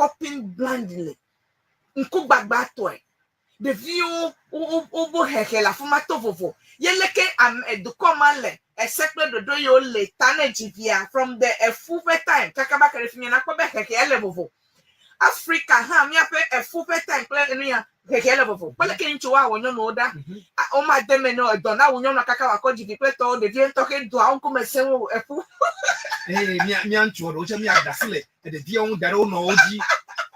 copying blindly, ŋkugbagbatɔe. Ɖeviwo wobo hehe le afi ma to vovo. Ye leke ame dukɔ ma le ese kple ɖoɖo yiwo le ta ne dzi via from the efu ƒe time kaka va ke ɖe fi mia nakpɔ be hehea le vovo. Afrika hã míaƒe efu ƒe time kple enu ya hehea le vovo. Kpɔ leke ŋutsu woawɔ nyɔnuwo ɖa. Womade eme ne edɔ na wu nyɔnua kaka wòakɔ dzi vi kple tɔwo ɖeviwo ŋutɔ xe doa wo ŋkume sẽŋu wu efu. Eye mía mía ŋutsuwo ɖewo tsɛ míaɖe asi le ɖeviawo ŋu da ɖe wo nɔwo dzi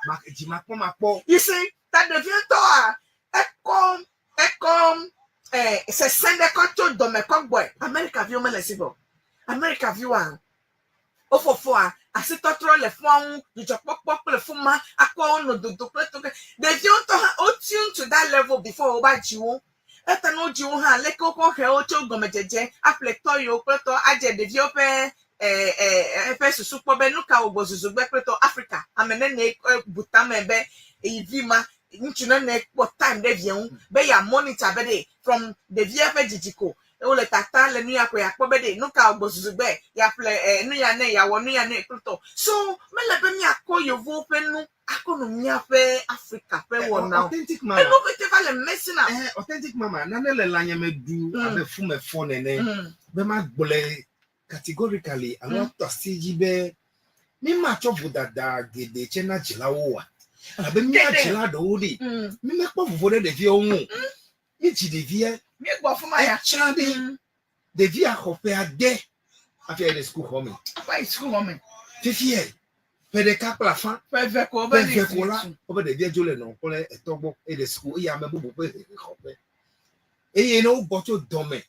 ma dzimakpɔmakpɔ. You see, ta ɖevi ŋutɔa ekɔ ekɔ eh, sesẽ ɖe kɔ tso dɔme kɔ gbɔe. Amerika viwo mele esi vɔ. Amerika viwoa, wo fofoa asitɔtrɔ le fua ŋu, dzidzɔkpɔkpɔ kple fuma akɔ wo nɔ dodo kple to ke. Ɖeviwo ŋutɔ hã wo tune to that level before wova dzi wo. Eta ne wodzi wo hã, leke wokɔ he wo tso gɔmedzedze aƒle tɔ yiwo kple tɔ adze ɖeviwo ƒe eh, eh, eƒe susu kpɔ be nu ka wògbɔ zuzu gbe kple tɔ Afrika. Ame nene bu tame be eyi vi ma, ŋutsu nene kpɔ time ɖe via ŋu be ya monitor be ɖe from ɖevia ƒe dzidzi ko wole tata le nu ya ko yeakpɔ be ɖe nu ka wògbɔ zuzu gbe yeaƒle eh, nu ya nɛ yeawɔ nu ya nɛ kple tɔ. So mele be míakɔ yevuwo ƒe nu akɔ nɔ míaƒe Afrika ƒe wɔnawo. Authentic mama. Enu ƒete va le messing up. Authentic mama, nane le lãnye me ɖu abe fume fɔ nene be magblɔe categorically alo atɔ asi dzi be mi matsɔ vodada geɖe tsɛ na dzilawo oa? Elabe mía Geɖe. dzila ɖewo ɖi, mi mekpɔ vovo ɖe ɖeviawo ŋu o. Mi dzi ɖevia, Míegbɔ afi ma ya. etsã ɖi, ɖevia xɔ ƒe ade hafi ayi ɖe sukuxɔ me. Afa yi sukuxɔ me. Fifiɛ, ƒe ɖeka kple afã, Ƒe eve ko wobe ƒe eve ko la, wobe ɖevia dzo le nɔ kple etɔ gbɔ eye ɖe suku eye ame bubu ƒe hehexɔƒe. Eye ne wogbɔ tso dɔme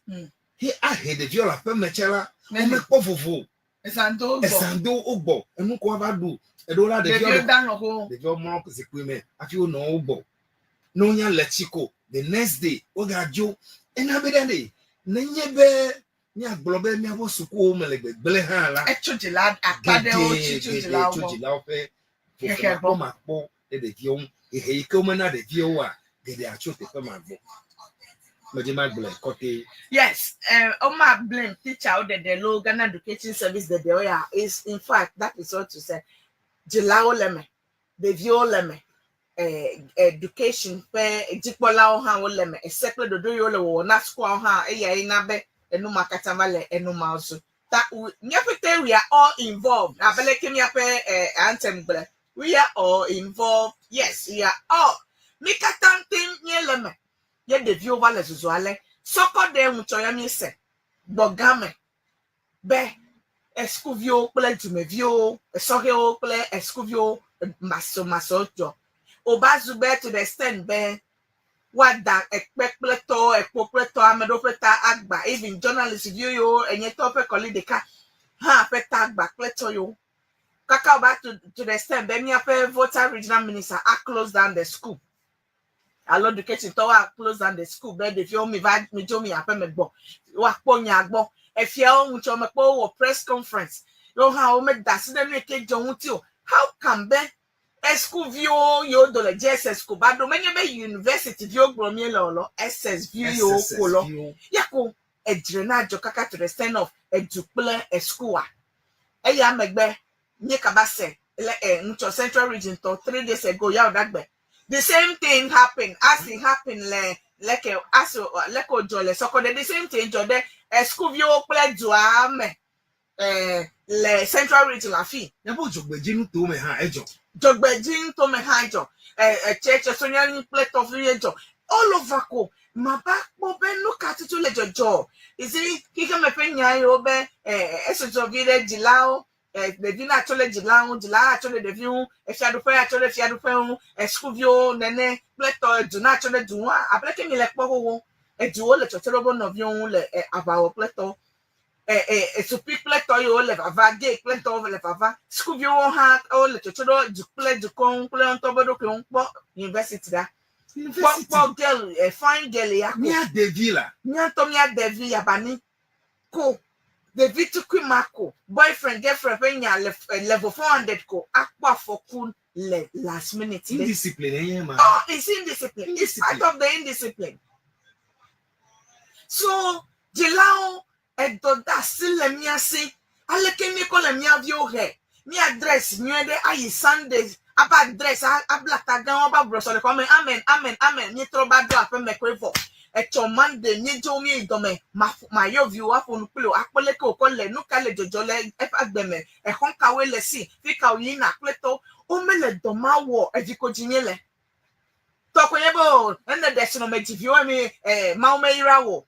he ahe ɖeviwo le aƒeme tsɛ la, womekpɔ vovo. Ezã do wo gbɔ. Ezã do wo gbɔ. Enu ko woava ɖu. Eɖewo la ɖeviwo Ɖeviwo da lɔ xoxo. Ɖeviwo mlɔ zikpui me hafi wonɔ wo gbɔ. Ne wonya le tsi ko, the next day wogadzo. Ena be ɖe ɖe, nenye be míagblɔ be míaƒe sukuwo me le gbegblẽ hã la, Etso dzila akpa ɖewo geɖe tsi tso geɖe dzilawo tso gbɔ. dzilawo ƒe Xexe gbɔ. vovomakpɔmakpɔ ɖe ɖeviwo ŋu. Hehe yi ke womena ɖeviwoa, geɖe atso teƒe ma gbɔ. Medzi magblɔe kɔtɛ. Yes, woma blame teacher wo ɖeɖe lo Ghana Education Service ɖeɖe wo ya is in fact that is what to say. Dzilawo le me, ɖeviwo le me, education ƒe dzikpɔlawo hã wole me, ese kple ɖoɖo yiwo le wɔwɔ na sukuawo hã eyae na be enu ma katã va le enu ma zu. Ta míaƒe te we are all involved. Abe leke míaƒe anthem gblɔe. We are all involved. Yes, we are all. Mi katã te míele me. Ye ɖeviwo va le zuzu ale. Sɔkɔ ɖe ŋutsɔ ya míese gbɔ game be esukuviwo kple dumeviwo, esɔhɛwo kple esukuviwo masɔmasɔ dzɔ. Wòva zu be to the extent be woada ekpe kple tɔwo, ekpo kple tɔ, ame ɖewo ƒe ta agba, even journalist viwo yiwo enye tɔwo ƒe kɔli ɖeka hã ƒe ta agba kple tɔ yiwo. Kaka wòva to the extent be míaƒe Volta Regional Minister a close down the school. Alo education tɔwo a close down the school be ɖeviwo mi va mi dzo mi aƒe me gbɔ. Woakpɔ nya gbɔ. Efiawo ŋutsɔ mekpɔ wowɔ press conference. Yewo hã womeda asi ɖe nu yi ke dzɔ ŋuti o. How come be sukuviwo yiwo do le JSS ko va ɖo menye be university viwo gblɔ míele o lɔ SS viwo yiwo ko lɔ. viwo. Ya ko edzre na dzɔ kaka to the extent of edu kple esukua. Eya megbe nye kaba se le ŋutsɔ Central Region tɔ 3 days ago ya wòɖa gbe. The same thing happen as it happen le leke as leke wòdzɔ le Sɔkɔɖe the same thing dzɔ ɖe sukuviwo kple dua me le Central Region afi. Míaƒe dzogbedzi nutome hã edzɔ. Dzogbedzi nutome hã edzɔ. Etse Sonyani kple tɔvi edzɔ. All over ko mava kpɔ be nu ka tutu le dzɔdzɔ. You see, xexeme ƒe nya yiwo be esusɔ vi ɖe dzilawo ɖevi na tsɔ ɖe dzila ŋu, dzila atsɔ ɖe ɖevi ŋu, efiaɖuƒe atsɔ ɖe fiaɖuƒe ŋu, sukuviwo nene kple tɔ edu na tsɔ ɖe du ŋu. Abe leke mi le kpɔ xoxo. Eduwo le tsɔtsɔ ɖe woƒe nɔviwo ŋu le aʋawɔ kple tɔ. Supi kple tɔ yiwo le vava, gay kple tɔwo le vava. Sukuviwo hã wole tsɔtsɔ ɖe du kple dukɔ ŋu kple ŋutɔ be ɖokuiwo ŋu kpɔ university ɖa. Kpɔ kpɔ girl, fine girl ya ko. Mía devi la. Mía ŋutɔ mía devi yabani ko. Ɖevi tukui ma ko. Boyfriend, girlfriend ƒe nya le level 400 ko akpɔ afɔku le last minute. ɖe. Indiscipline enye ma. Oh, it's indiscipline. It's part of the indiscipline. So, dzilawo edɔ de asi le mía si. Aleke míekɔ le mía viwo he? Mía dress nyuie ɖe ayi Sunday Aba dress abla ta gã woaba gblɔ sɔlexɔ me amen amen amen míetrɔ va ɖo aƒe me koe vɔ. Etsɔ Monday míedzo míeyi dɔme mayɔ viwò aƒo nu kpli wò akpɔ leke wòkɔ le nu ka le dzɔdzɔ le eƒe agbe me exɔ kawoe le si fi ka wòyina kple tɔwo. Womele dɔ ma wɔ evi ko dzi míele. Tɔ koe nye be o ne ɖe srɔ̃ me dzi viwo mi Mawu meyra wò.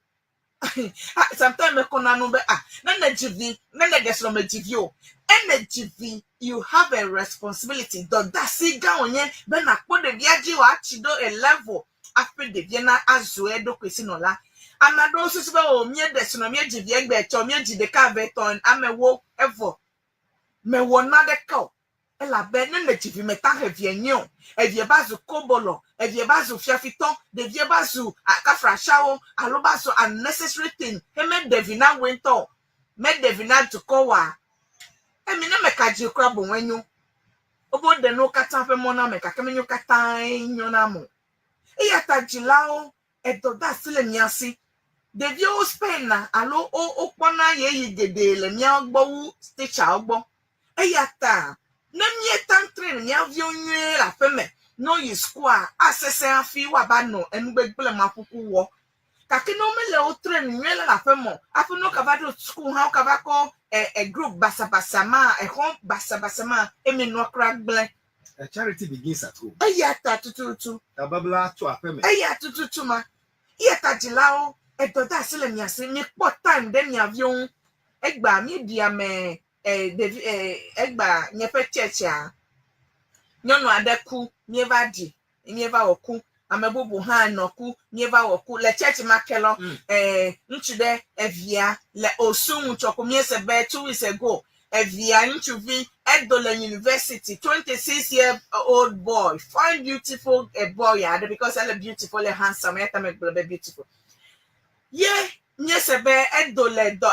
Ah, sometimes mekɔna nu be ah ne ne dzi vi ne ne ɖe srɔ̃ me dzi vi o ene dzi vi you have a responsibility dɔdeasi gã wònye be nàkpɔ ɖevia dzi wòatsi ɖo a level hafi ɖevia na azu eɖokui si nɔla. Ame aɖewo susu be o míeɖe srɔ̃ míedzi vi egbe etsɔ míedzi ɖeka eve etɔ̃ amewo evɔ mewɔ naneke o elabe ne nèdzi vi meta he vie nyuie o. Evie va zu kobolɔ, evie va zu fiafitɔ, ɖevie va zu kafrashawo alo va zu unnecessary thing he meɖe vi na woe ŋutɔ o, meɖe vi na dukɔ oa, emi ne meka dzi kura boŋ enyo. Wobe woɖe nuwo katã ƒe mɔ na ame gake menye wo katãe nyo na ame o. Eya ta dzilawo, edɔ de asi le mia si. Ɖeviwo spend-na alo wokpɔna ɣeyiɣi geɖe le mía gbɔ wu teacher-wo gbɔ. Eya ta ne míete ŋu train mía viwo nyuie le aƒeme ne woyi sukua, asesẽ hafi woava nɔ enu gbegblẽ ma ƒuƒu wɔ. Gake ne womele wo train nyuie le aƒeme o, hafi ne wogava ɖo suku hã wogava kɔ e group basabasa ma, exɔ basabasa ma, eme nua kura gblẽ. A charity begins at home. Eya ta tututu. Tababla tso aƒeme. Eya tututu ma. Eya ta dzilawo, edɔ de asi le mia si, mikpɔ time ɖe mia viwo ŋu. Egbea míeɖi ame e, ɖevi e, egbea nye ƒe tsɛtsɛa, nyɔnu aɖe ku, míeva ɖi, míeva wɔ ku. Ame bubu hã nɔ ku, míeva wɔ ku. Le tsɛtsi ma ke lɔ, e, ŋutsu ɖe evia le Osu ŋutsɔ ko míese be 2 weeks ago, evia ŋutsuvi edo le university, 26 year old boy, fine beautiful boy aɖe because ele beautiful, ele handsome, eya ta megblɔ be beautiful. Ye míese be edo le dɔ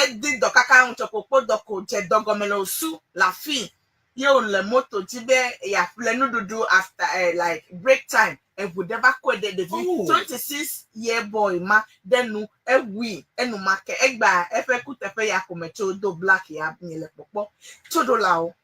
edi dɔ kaka ŋutsɔ ko kpɔ dɔ ko dze dɔ gɔme le Osu le afii ye wòle moto dzi be yeaƒle nuɖuɖu after like break time eʋu ɖe va kɔe ɖe ɖevi 26 year boy ma ɖe nu ewui enumake egbea eƒe kuteƒe ya ko me tso do black ya miele kpɔkpɔ tsoɖolawo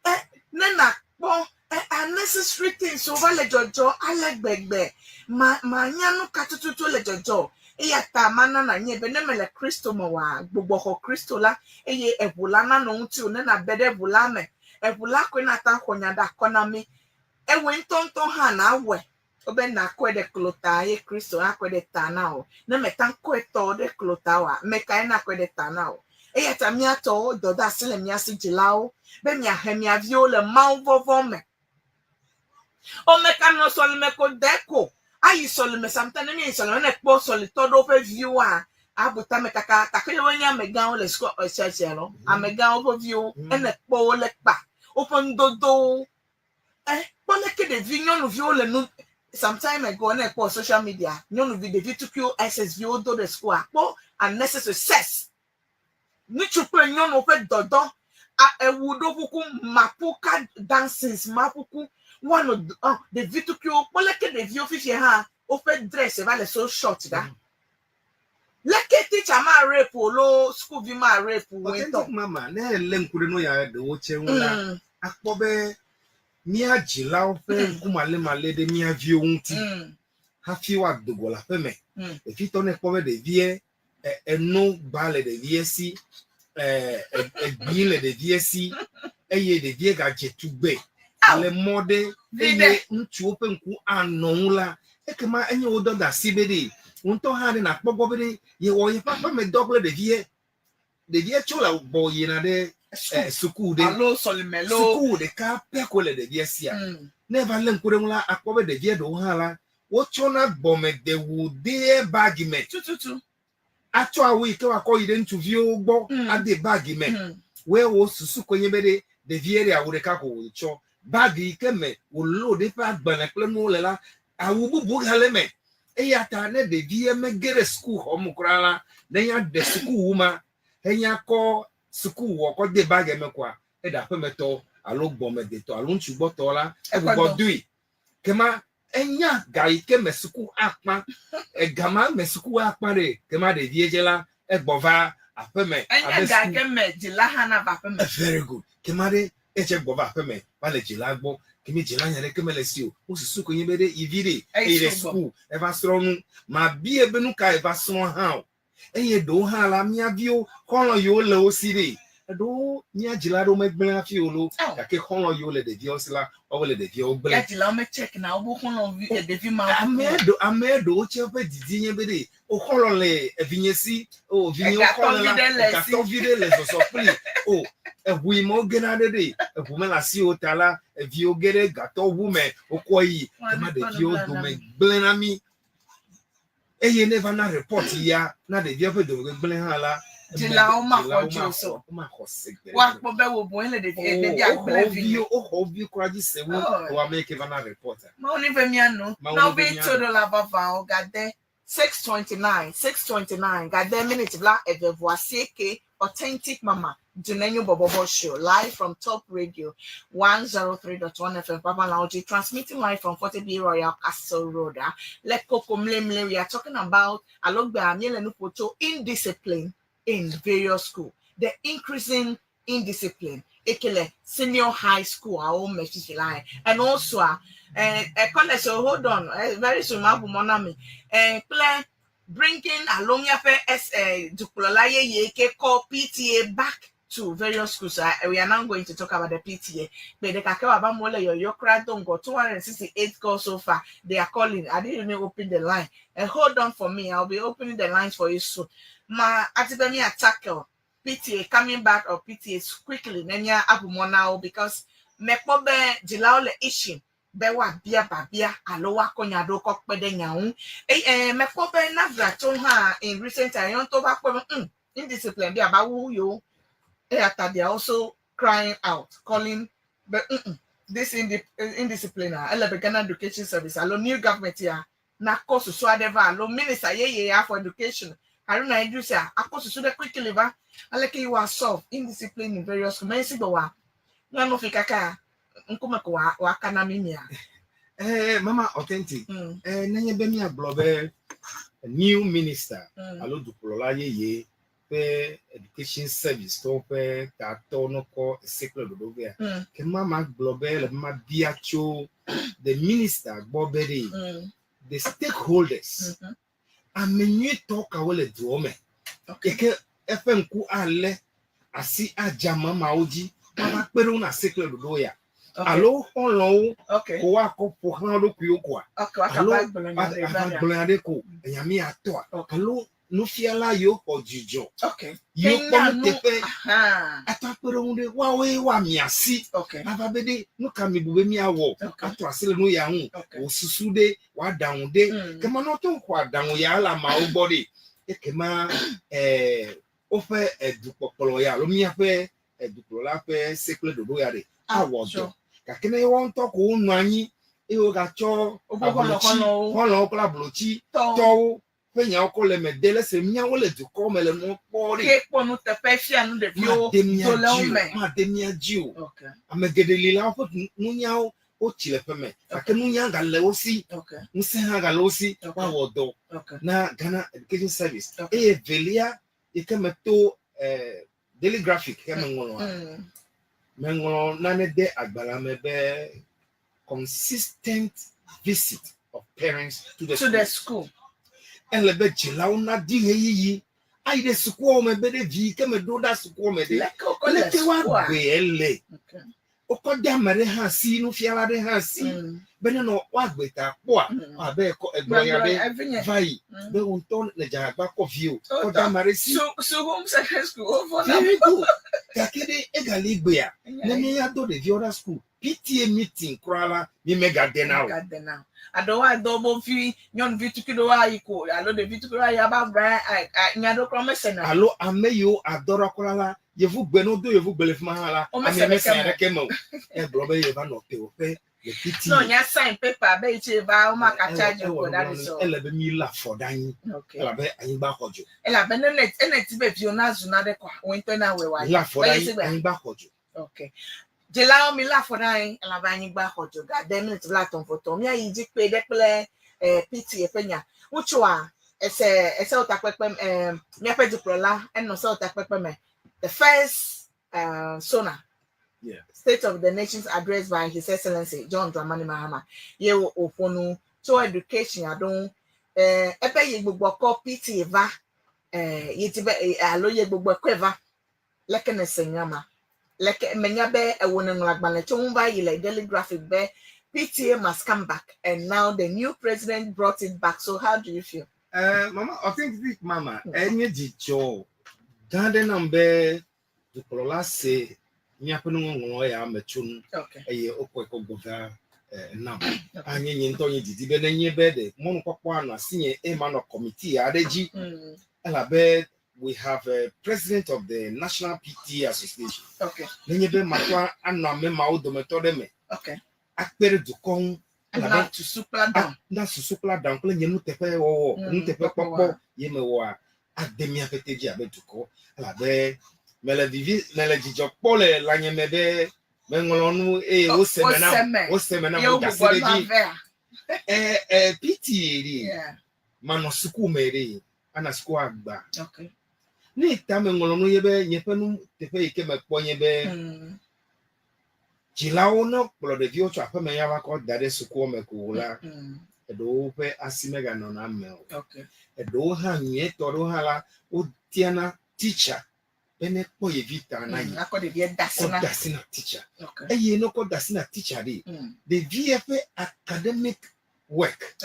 e ne nakpɔ unnecessary things wo va le dzɔdzɔ ale gbegbe ma manya nu ka tututu le dzɔdzɔ eya ta mana nanye be ne mele Kristo me oa gbugbɔ xɔ Kristo la eye eʋu la nanɔ ŋutiwò ne nabe ɖe eʋu la me eʋu la koe nata xɔ nya ɖe akɔ na mí ewɔe ŋutɔŋutɔ hã nawɔe wobe nakɔe ɖe klota ye Kristo akɔe ɖe ta na wò ne meta kɔe tɔ ɖe klota oa ame kae nakɔe ɖe ta na wò eya ta míatɔwo dɔ de asi le mía si dzilawo be miahe mia viwo le Mawu vɔvɔ̃ me womeka nɔ sɔlime ko de ko ayi sɔlime sometimes ne míeyi sɔlime ne kpɔ sɔlitɔ ɖewo ƒe viwoa abu tame kaka gake wonye amegãwo le sukua tsɛtsɛ lɔ amegãwo ƒe viwo ene kpɔ wo le kpa woƒe nudodowo e kpɔ leke ɖevi nyɔnuviwo le nu sometime ago ne kpɔ social media nyɔnuvi ɖevi tukuiwo ssviwo do ɖe sukua kpɔ unnecessary sex ŋutsu kple nyɔnuwo ƒe dɔdɔ ewu ɖo kuku mapuka dancings makuku woanɔ ɖevi tukuiwo kpɔ leke ɖeviwo fifia hã woƒe dress va le so short ɖa leke teacher ma rape o lo sukuvi ma rape wo ŋutɔ. Authentic mama ne elé ŋku ɖe nu ya ɖewo tse ŋu la akpɔ be mía dzilawo ƒe ŋkumalemale ɖe mía viwo ŋuti hafi woado go le aƒeme. Ɖevitɔ ne kpɔ be ɖevie eno gba le ɖevie si egbi le ɖevie si eye ɖevie gadze tugbe le mɔ ɖe eye ŋutsuwo ƒe ŋku anɔ ŋu la ekema enye wo dɔ da asi be ɖe ŋutɔ hã ɖe nakpɔ gbɔ be ɖe yewɔ yeƒe aƒemedɔ kple ɖevie ɖevie tso le gbɔ yina ɖe suku ɖe alo sɔlime lo suku ɖeka pɛ ko le ɖevie sia ne eva lé ŋku ɖe ŋu la akpɔ be ɖevie ɖewo hã la wotsɔna gbɔmedewu de bagi me tututu atsɔ awu yi ke woakɔ yi ɖe ŋutsuviwo gbɔ ade bagi me woe wo susu koe nye be ɖe ɖevie ɖe awu ɖeka ko wòtsɔ bagi yi ke me wòló ɖe eƒe agbalẽ kple nuwo le la awu bubu gale me eya ta ne ɖevie mege ɖe sukuxɔ me kura la ne nya ɖe sukuwu ma henya kɔ sukuwɔ kɔ de bagi me koa eɖe aƒemetɔ alo gbɔmedetɔ alo ŋutsu gbɔtɔ la egbugbɔ doe kema enya ga yi ke me suku akpa egama me suku akpa ɖe kema ɖevie dze la egbɔ va aƒeme enye ga ke me dzila hã na va aƒeme very good kema ɖe. Etse gbɔ va aƒeme va le dzila gbɔ. Ke mi dzila nya ɖeke mele si o. Wo susu ko nye be ɖe yi vi ɖe eyi ɖe suku eva srɔ̃ nu. Mabie be nu ka eva srɔ̃ hã o. Eye ɖewo hã la, mía viwo xɔlɔ̃ yiwo le wo si ɖe, eɖewo mía dzila aɖewo megblẽ hafi o loo, gake xɔlɔ̃ yiwo le ɖeviawo si la, woawoe le ɖeviawo gblẽ. Mía dzilawo me check na wobe xɔlɔ̃ vi ɖevi mawo. Ame ɖe ame ɖewo tse ƒe didi nye be ɖe wo xɔlɔ̃ le evinye si, o vinyewo xɔlɔ̃ la, egatɔ vi ɖe le zɔzɔ kpli, o eʋu yi me wogena ɖe ɖe, eʋu mele asiwò ta la, eviwo ge ɖe gatɔ ʋu me, wokɔ yi, kema ɖeviwo dome gblẽ na mí. Eye ne eva na report ya na ɖevia ƒe domegbegblẽ hã la, Dzilawo maxɔ dzi o so. Womaxɔ se gbeɖe. Woakpɔ be wò boŋ le ɖevi oh, ɖevia gblẽ vi. Woxɔ wo vi kura dzi se wu oh. wò ame yi ke va na report. Mawu ne ve mía nu. Nɔvi toɖola vavãwo gade 6:29 6:29 gade minute bla eve vɔ asieke Authentic Mama Dunenyo Bobobo Show live from Top Radio 103.1 FM Papa Lounge, transmitting live from 40B Royal Castle Road. Le Koko Mlemle, we are talking about Alogba Miele Nupoto indiscipline in various schools. The increasing indiscipline. Ekele senior high school our line and also college so hold on very soon ma play bringing alo míaƒe S dukplɔla yeye ke kɔ PTA back to various schools. We are now going to talk about the PTA. But the kake waba mo le yoyo kra do ŋgɔ 268 calls so far. They are calling. I didn't even open the line. Hold on for me. I'll be opening the lines for you soon. Ma atibe mi tackle PTA coming back or PTA quickly. Nenya abu mo now because mekpɔ be dzilawo le issue be woabia babia alo woakɔ nya ɖewo kɔ kpe ɖe nya ŋu. Eye mekpɔ be NAFDAC tso hã in recent time yewo ŋutɔ va kpɔ be indiscipline bi aba wu yewo. Eya ta they are also crying out, calling be this indiscipline a ele be Ghana Education Service alo new government ya nakɔ susu aɖe va alo minister yeye ya for education Haruna Iddrisu akɔ susu ɖe quickly va aleke yi wa solve indiscipline in various schools. Mɛ si gbɔ wa nyɔnu fi kaka ŋkume ko wa waka na mi mia. Mama Authentic, nenye be míagblɔ be new minister alo dukplɔla yeye ƒe education service tɔwo ƒe tatɔ nɔkɔ ese kple ɖoɖo vea, ke mama gblɔ be le ma bia tso the minister gbɔ be ɖe the stakeholders, ame nyuietɔ kawo le dua me ke eƒe ŋku alé asi adze ame mawo dzi woava kpe ɖe wo na ase kple ɖoɖo ya alo xɔlɔ̃wo ko woakɔ ƒo xlã wo ɖokuiwo koa alo ava gblɔ nya ɖe ko enya mi atɔa alo nufiala yiwo xɔ dzidzɔ yiwo kpɔ nuteƒe atɔ akpe ɖe ŋu ɖe woawoe woamia asi ava be ɖe nu ka mi bu be miawɔ atɔ asi le nu ya ŋu wò susu ɖe wòaɖaŋu ɖe kema ne wote ŋu xɔ aɖaŋu ya le ameawo gbɔ ɖe ekema woƒe edukpɔkplɔ ya alo míaƒe edukplɔla ƒe se kple ɖoɖo ya ɖe awɔ dɔ gake ne woawo ŋutɔ ko wonɔ anyi eye wogatsɔ ablotsi xɔlɔ̃wo kple ablotsi tɔwo ƒe nyawo kɔ le me de le se míawo le dukɔ me le nuwo kpɔ ɖe. Ke kpɔ nuteƒe fia nu ɖeviwo do le wo me. Made mía dzi o. Ame geɖe li la woƒe nunyawo wotsi le ƒe me gake nunya gale wo si ŋusẽ hã gale wo si woawɔ dɔ na Ghana Education Service eye velia yi ke meto Daily Graphic ke meŋlɔa meŋlɔ nane de agbalẽ me be consistent visit of parents to the to the school. Ele be dzilawo nadi ɣeyiɣi ayi ɖe sukuawo me be ɖe vi ke meɖo ɖa sukuawo me ɖe leke woagbe ele wokɔ de ame ɖe hã si nufiala ɖe hã si be ne nɔ woagbe ta kpɔa abe egblɔ ya ɖe va yi be wo ŋutɔ le dzagba kɔ vi o kɔ de ame ɖe si. Very good gake ɖe egali gbea ne míeya do ɖeviwo ɖa suku PTA meeting kura la mi megadena o. Aɖewo adɔ bo vi nyɔnuvi tukui ɖewo ayi ko alo ɖevi tukui ɖewo ayi aba vra nya ɖewo kura mesena. Alo ame yiwo adɔ ɖa kura la yevugbe ne wodo yevugbe le fi ma hã la ame mesena ɖeke me o. Egblɔ be yeva nɔ tewòƒe le PTA. No nya sign paper be yitsi va woma ka charge ko that is all. Ele be mi lé afɔ ɖe anyi elabe anyigba xɔ dzo. Elabe ne ene ti be viwo nazu naɖe kɔa wo ŋutɔ na wɔe wa. Lé afɔ ɖe anyi anyigba xɔ dzo. Okay. Dzilawo mi lé afɔ ɖe anyi elabe anyigba xɔ dzo gade miniti blaetɔ̃ vɔ tɔ̃ míayi dzi kpe ɖe kple PTA ƒe nya. Ŋutsua ese esewɔtakpekpe míaƒe dukplɔla enɔ sewɔtakpekpe me. The first SONA. State of the Nations Address by His Excellency John Dramani Mahama ye wòƒo nu tso education aɖo ŋu. Eh, ebe ye gbugbɔ kɔ PTA va eh, ye di be eh, alo ye gbugbɔ kɔe va. Leke nèse nya ma? Leke menya be ewò nèŋlɔ agbalẽ tso ŋu va yi le Daily Graphic be PTA must come back and now the new president brought it back. So how do you feel? Eh, mama, authentic mama, enye dzidzɔ gã aɖe nam be dukplɔla se míaƒe nuŋɔŋlɔ ya me tsonu eye wokɔe kɔ gbɔ va eh, nam. Anye nye ŋutɔ nye didi be nenye be ɖe mɔnukpɔkpɔ anɔ asinye eye manɔ kɔmiti aɖe dzi elabe we have a president of the National PTA Association. Nenye be matɔ anɔ ame mawo dometɔ ɖe me akpe ɖe dukɔ ŋu elabe susu kple aɖaŋu. Na susu kple aɖaŋu kple nye nuteƒewɔwɔ, nuteƒekpɔkpɔ ye mewɔa ade mía ƒete dzi abe dukɔ elabe mele vivi mele dzidzɔ kpɔ le lãnye me be meŋlɔ nu eye wose me nam wose me nam woda asi ɖe dzi. Ɛ ɛ PTA ɖi manɔ suku me ɖi ana suku agba. Ne ta meŋlɔ nu ye be nye ƒe nu teƒe yi ke mekpɔ nye be dzilawo ne kplɔ ɖeviwo tso aƒeme ya va kɔ da ɖe sukua me ko la, eɖewo ƒe asi meganɔna eme o. Eɖewo hã nyuietɔ ɖewo hã la, wotiana teacher be ne kpɔ ye vi ta na ye. Akɔ ɖevia da asi na. Kɔ da asi na teacher. Eye ne wokɔ da asi na teacher ɖe, ɖevia ƒe academic work.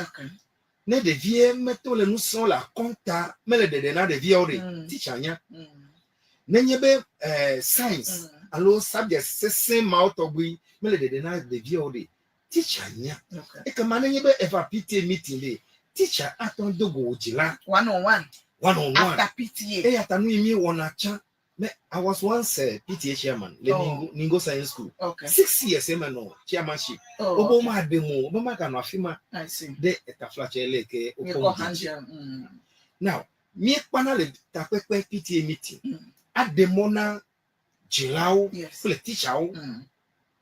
Ne ɖevia meto le nu srɔ̃m le akɔnta mele ɖeɖe na ɖeviawo ɖe, teacher nya. Nenye be science alo subject sesẽ mawo tɔgbi mele ɖeɖe na ɖeviawo ɖe, teacher nya. Ekema nenye be eva PTA meeting ɖe, teacher ate ŋu do go wò dzila. One on one. One on one. After PTA. Eya ta nu yi míewɔna tsã. Me, I was once a PTA chairman le Ningo, Ningo Science School. 6 years eme nɔ chairmanship. Wobe womaɖe mo, wobe maganɔ afi ma. I see. Ɖe etaflatse le ke wokɔ ŋu dzi. Now, míekpana le takpekpe PTA meeting. Aɖe mɔ na dzilawo kple teacherwo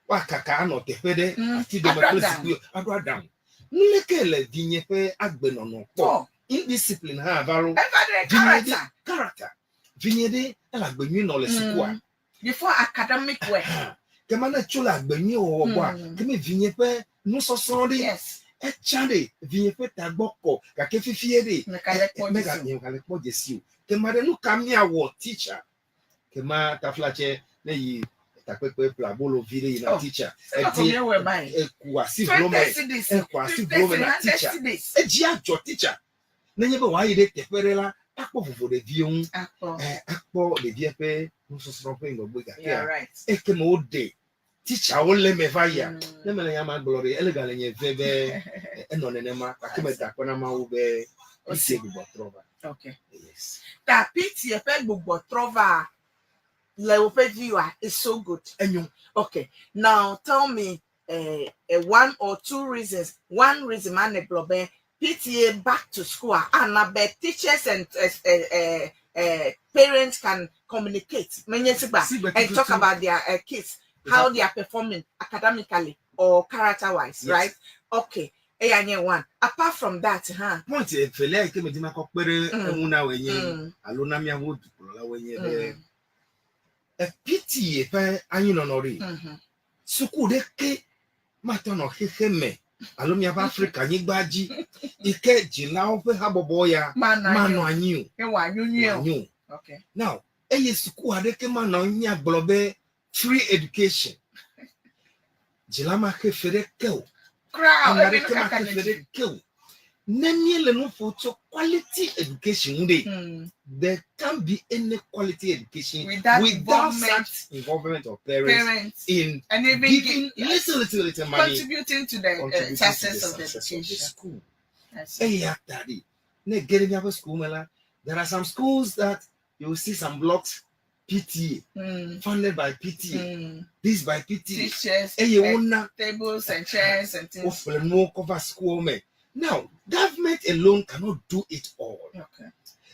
woakaka anɔ teƒe ɖe ati dome kple zikpui aɖo aɖaŋu. Nu leke le vinye ƒe agbenɔnɔ kpɔ. Indiscipline hã va lo. Eva ɖe character. Character. Vinye ɖe ele agbe nyui nɔ le sukua. Before academic work. Kema ne tso le agbe nyui wɔwɔ gbɔa, keme vinye ƒe nusɔsrɔ̃ ɖe. Etsã ɖe vinye ƒe tagbɔ kɔ gake fifie ɖe. Megale kpɔ dzesi o. Megale kpɔ dzesi o. Kema ɖe nu ka míawɔ teacher? Kema taflatse ne yi takpekpe ƒle abolo vi ɖe yina teacher. Edi eku asi vlo me. Eku asi vlo me na teacher. Edzi adzɔ teacher. Nenye be wòayi ɖe teƒe ɖe la, akpɔ vovo ɖeviwo ŋu. Akpɔ ɖevia ƒe nusɔsrɔ̃ ƒe ŋgɔgbe gakea. Ekeme woɖe teacherwo le eme va yia. Ne mele nya ma gblɔ ɖe, ele gale nye ve be enɔ nenema gake meda akpe na Mawu be PTA gbugbɔ trɔ va. Yes. Ta PTA ƒe gbugbɔ trɔ va le woƒe viewa is so good. Enyo. Okay. Now tell me one or two reasons. One reason ma ne gblɔ be PTA back to school ana be teachers and parents can communicate. Menye sigba and talk about their kids, how they are performing academically or character wise, right? Okay. Eya nye one. Apart from that, huh? Point evelia yi ke medi makɔ kpe ɖe eŋu na woe nye alo na míaƒe dukplɔlawoe nye be PTA ƒe anyinɔnɔ ɖe suku ɖeke matɔ nɔ xexe me alo míaƒe Afrika nyigba dzi yi ke dzilawo ƒe habɔbɔ ya manɔ anyi o. Wòanyo. Now, eye suku aɖeke manɔ anyi míagblɔ be free education. Dzila ma xe fe ɖeke o. Ame aɖeke ma xe fe ɖeke o. Ne míele nu ƒom tso quality education ŋu ɖe, there can't be any quality education without such involvement of parents in and even giving little, little, little money, contributing to the success of the education. School. Eya ta ɖi, ne ge ɖe míaƒe school me la, there are some schools that you will see some blocks PTA, funded by PTA, this by PTA. Teachers, eye wona tables and chairs and things. Woƒle nuwo kɔ va school me. Now, government alone cannot do it all.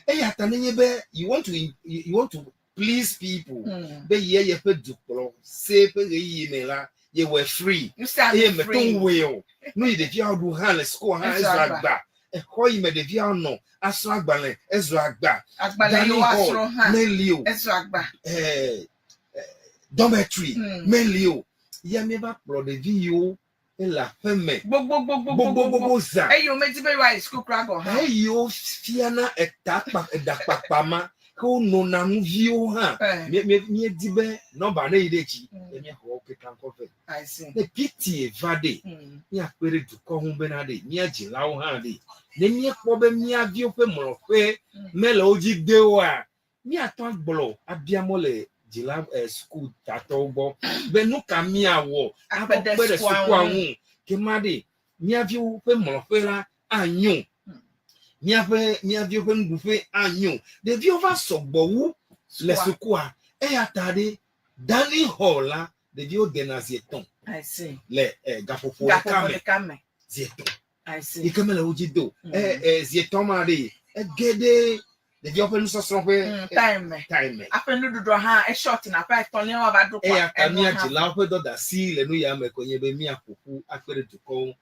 Eya ta nenye be you want to please people be ye yeƒe dukplɔ se ƒe ɣeyiɣi me la ye wɔ free eye meto ŋu wɔe o. Nu yi ɖeviawo ɖu hã le school hã ezu agba. Exɔ yi me ɖeviawo nɔ asrɔ̃ agbalẽ ezu agba. Agbalẽ yi woasrɔ̃ hã meli o. Ezu agba. Dormitory meli o. Ya míeva kplɔ ɖevi yiwo ele aƒe me Gbogbogbogbogbogbo. Gbogbogbo zã. Eye womedi be yewoayi suku kura gɔ̃ hã. Eyiwo fiana eta kpa eɖakpakpa ma ke wonɔna nu viwo hã. Eh. Míedi be nɔmba ne yi ɖe dzi ye míaxɔ wo kekeŋ kɔ vɛ. I see. Ne PTA va ɖe, míakpe ɖe dukɔ ŋu bena ɖe mía dzilawo hã ɖe. Ne míekpɔ be mía viwo ƒe mlɔƒe mele wo dzi de oa, míatɔ agblɔ abia mɔ le dzila suku tatɔwo gbɔ be nu ka míawɔ Akpe akɔ ɖe kpe ɖe sukua sukua ŋu. Ŋu. Ke ma ɖe mía viwo ƒe mlɔƒe la anyo. Míaƒe mía viwo ƒe nuɖuƒe anyo. Ɖeviwo va sɔgbɔ wu le Sukua. Sukua. Eya ta ɖe dining hall la ɖeviwo dena zi etɔ̃ I see. Le gaƒoƒo ɖeka Gaƒoƒo me. Ɖeka me. Zi etɔ̃. I see. Yi ke mele wo dzi do. Zi etɔ̃ ma ɖe ege ɖe ɖeviwo ƒe nusɔsrɔ̃ ƒe Time me. Time me. Aƒe nuɖuɖua hã eshort na aƒe etɔ̃lia woava ɖo kɔa. Eya ta Enu mía hã. Dzilawo ƒe dɔdeasi le nu ya me koe nye be míaƒo ƒu akpe ɖe dukɔwo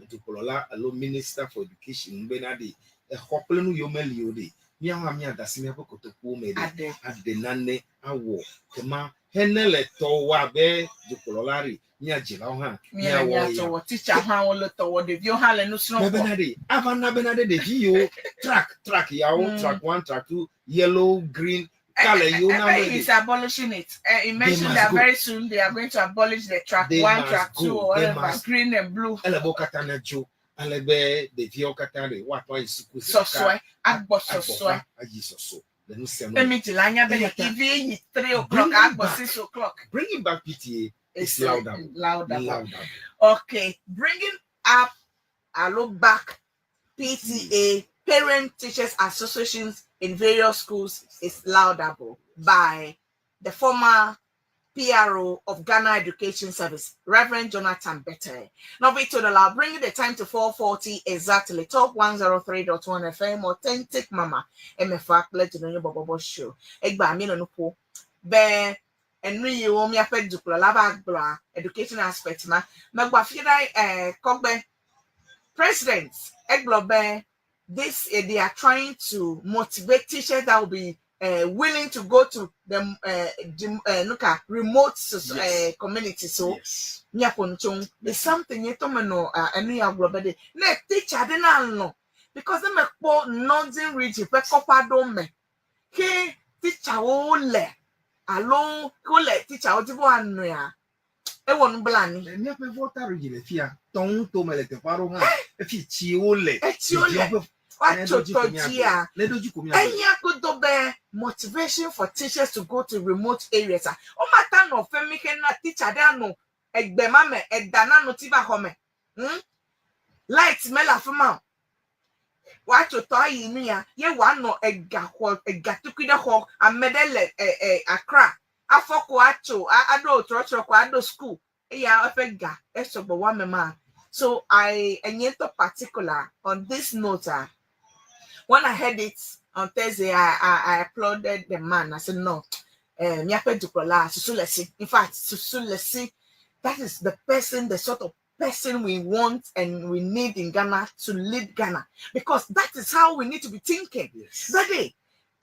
dukplɔla alo minister for education ŋu bena ɖe exɔ kple nu yiwo meli o ɖe míawo hã míade asi míaƒe kotokuwo me ɖe Aɖe. Aɖe nane awɔ kema hene le tɔwɔ abe dukplɔla ɖe mía dzilawo hã Míele míawɔ mía ya. Tɔwɔ, teacher hã wole tɔwɔ, ɖeviwo hã le nu srɔ̃m kpɔ. Bena ɖe ava na bena ɖe ɖevi yiwo track track yawo track one, track two, yellow, green colour yiwo na Eh, wo he's ɖe abolishing it. He mentioned must that go. Very soon they are going to abolish the track They one, must track go. two, or They whatever, green and blue. Ele be wo katã nadzo ale be ɖeviawo katã ɖe woatɔ ayi suku zi ɖeka. Sɔsɔe, agbɔ sɔsɔe. Agbɔ va ayi sɔsɔ le nu sia nu. Emi dzila anya be Eya ta- ivi yi 3 o'clock, Bringing agbɔ back- 6 o'clock. Bringing back PTA It's is laudable. Laudable. Laudable. Okay, bringing up alo back PTA, Parent Teachers Associations, in various schools is laudable by the former PRO of Ghana Education Service, Reverend Jonathan Bete. Now, Victor Dola, bringing the time to 4:40 exactly. Top 103.1 FM, Authentic Mama, MFA, Legend Bobo Show. Egba, mi no nupo. Be, enu yiwo míaƒe dukplɔla va gblɔa education aspect ma megba fi ɖe kɔgbe president egblɔ be this they are trying to motivate teachers that will be willing to go to the nuka remote community, so míaƒo nu tso ŋu. It's something nye tɔ me nɔ enu ya gblɔ be ɖe ne teacher ɖe na lɔ̃ because ne mekpɔ Northern Region ƒe kɔƒe aɖewo me ke teacherwo le alo ke wole teacherwo dzi be woanɔea ewɔ nublanui. Le míaƒe Volta Region le fia tɔŋu tome le teƒe aɖewo hã efi tsiwo le Etsiwo le ɖeviawo ƒe woatso tɔ dzia. Ne ɖo dzi ko míagblɔ. Enya kodo be motivation for teachers to go to remote areas a womata nɔ femi mi ke na teacher ɖe anɔ egbe ma me eda na no ti va xɔ me? Light mele afi ma o, woatso tɔ ayi nu ya ye woanɔ ega xɔ ega tukui ɖe xɔ ame ɖe le ɛ ɛ Accra afɔ ko atso aɖo trɔtrɔ ko aɖo school eya eƒe ga esɔgbɔ wo ame ma. So I enye ŋutɔ particular on this note, ah, when I heard it on Thursday, I applauded the man. I said, no, miaƒe dukplɔla susu le si. In fact, susu le si. That is the person, the sort of person we want and we need in Ghana to lead Ghana. Because that is how we need to be thinking. Bede,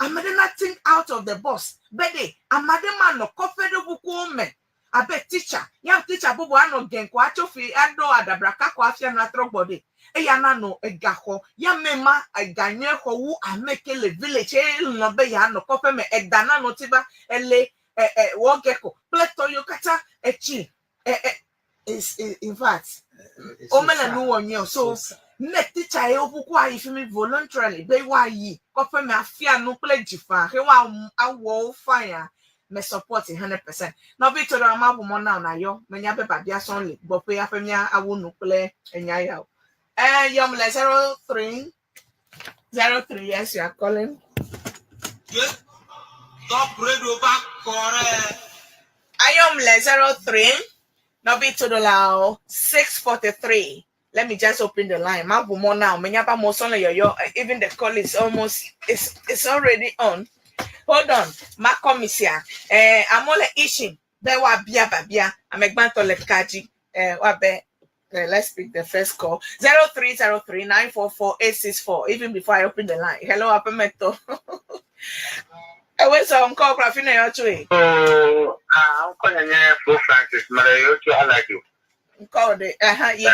amede na think out of the box. Bede, amade ma no kɔfɛ ɖe kukuwo me. Abe teacher, ya teacher bubu anɔ gɛn ko atso fi aɖo adabraka ko afia nu atrɔ gbɔ ɖe. Eya na nɔ egaxɔ ya me ma ega nyuie xɔ wu ame ke le village eye lɔ̃ be yeanɔ kɔƒe me eda na nɔ ti va ele ɛ ɛ wɔge ko kple tɔ yiwo katã etsi ɛ ɛ is in fact It's so womele sad. Nu wɔ nyuie o, so So sad. Ne teacher yiwo kuku ayi fi mi voluntarily be woayi kɔƒe me afia nu kple dzi faa he woa awɔ wo fine me support 100%. Nɔvi tso ɖe ma bu mɔ na na yɔ menya be babia sɔn le gbɔƒe aƒe mía awu nu kple enya ya o. Yɔm le 0303. Yes, you are calling. Top Radio va kɔrɛ. Ayom le 03 nɔvi tso ɖe la o 6:43. Let me just open the line. Ma bu mɔ na o menya ba mo sɔn le yɔyɔ. Even the call is almost it's already on. Hold on. Ma kɔmisia. Amewo le itching be woabia babia. Ame gbãtɔ le ka dzi. Woabe let's pick the first call. 0303 944 864. Even before I open the line. Hello, Apemeto. Ewe sɔ ŋkɔ kple afi ne yɔ tsoe. Oh, ah, ŋkɔ nye nye Fo Francis, mele yɔ tso Alajo. Ŋkɔ wò ɖe, aha, yi,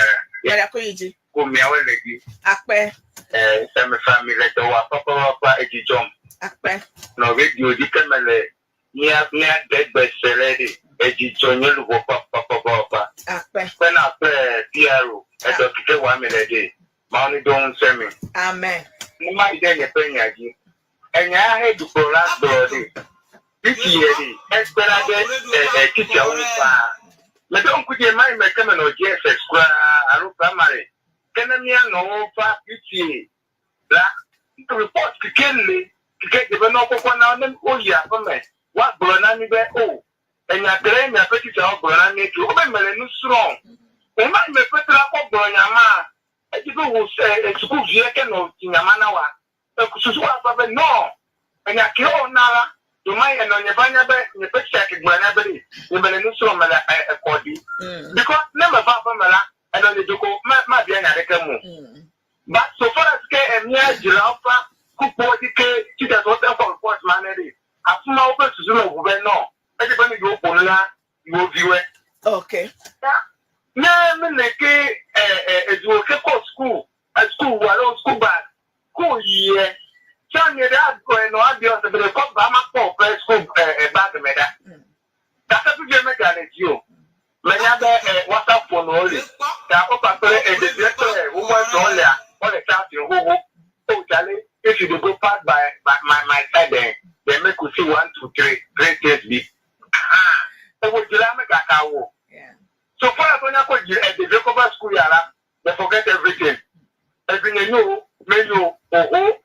mele ko yi dzi. Ko miawo le dzi. Akpe. Eh, eme fa mi le dɔ wɔ papa edzi dzɔm. Akpe. Nɔ radio dzi ke mele mía mía de gbe se le ɖi. Edzi dzɔ nye luʋɔ papa. Akpe. Kpena kple PRO, edɔ kike wɔ mi le ɖi. Mawu ni do ŋusẽ mi. Amen. Ne ma yi ɖe nye ƒe nya dzi. Enya ya he dukplɔla gblɔ ɖi. Titi yɛ ɖi, ekpena ɖe ɛ titiawo ŋu faa. Meɖo ŋku dzi ema yi me ke menɔ JSS kura alo primary. Ke ne mía nɔwo va PTA la, report kike le kike dze be ne wokɔkɔ na wo ne woyi aƒeme, woagblɔ na mí be o enya ke ɖe miaƒe titiawo gblɔ na mí tso wobe mele nu srɔ̃m. Ema yi me ƒe la kɔ gblɔ nya ma, edzi be wò sukuvie ke nɔ nya ma na wa. Susu wa gblɔ be no, enya ke wona la, doma yi enɔ nye va nya be nye ƒe tsia ke gblɔ nya be ɖe nye mele nu srɔ̃m mele ekɔ ɖi. Because ne me va aƒeme la, enɔ nye doko ma mabia nya ɖeke mu. But so far as ke emia dzilawo ƒe kpukpuwo dzi ke teachers wo te kɔ report ma ne ɖi, afi ma woƒe susu le ʋu be no, edze be ne yewo ƒo nu na yewo viwoe. Okay. Ne mi le ke ɛ ɛ eduwo ke kɔ school school alo school bag ko yie sani ɖe agɔ enɔ abiɔ se be kɔ ba ma kpɔ ƒe school ɛ ɛ bag me ɖa. Gake fifie mega le dzi o. Menya be ɛ WhatsApp phone wo li. Ta wo kpakple ɖevia kple wo mɔ zɔn lea, wole chatting xoxo. Oh Charlie, if you dey go pass by my side then, then make you see one, two, three, three things be. Aha. Ewo dzila megaka wo. So far as onya ko dzi ɖevia kɔ va school ya la, they forget everything. Evi nye nyo, me nyo, oho.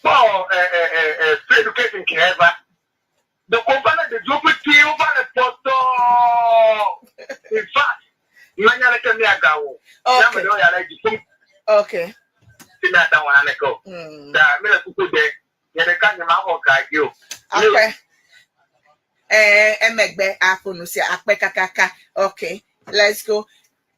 Kpɔ ɛ ɛ ɛ ɛ free education ke eva. The company the job ti wo va le pɔtɔ. In fact, menya leke miaga wo. Okay. Nyame ɖewo ya le dzi kum Okay. ti miata wɔ naneke o. Ta mi le kuku de nye ɖeka nye ma xɔ ga dzi o. Akpe. Eh, emegbe aƒo sia akpe kakaka. Okay, let's go.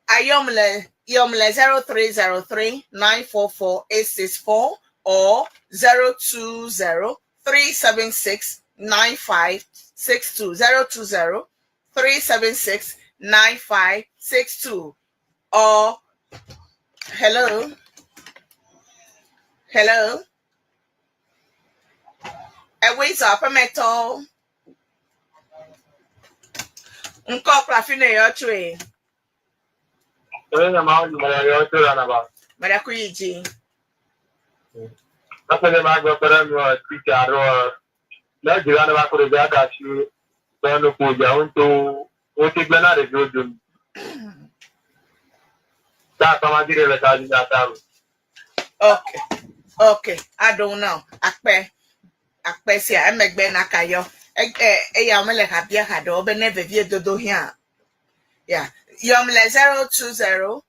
Ayomle Yomle 0303 944 864 or 020 376 9562 020 376 9562 or hello, hello. Eweza aƒemetɔ ŋkɔ kple afi ne yɔ tsoe. Oye, ma wo mele yɔ tso la naba. Mele ku yi dzi. Eƒe ne ma gblɔ kpe ɖe nu teacher aɖewo ne dzila ne va kɔ ɖevia ɖe asi be nuƒo dza wo ŋutɔ wote gblẽ na ɖeviwo dome. Ta akpa dzi ɖe le ta dzi ta ro. Okay, I don't know. Akpe akpe sia emegbe naka yɔ. Eya mele habia haɖe be ne vevie dodo hiã. Yeah. Yɔm le 020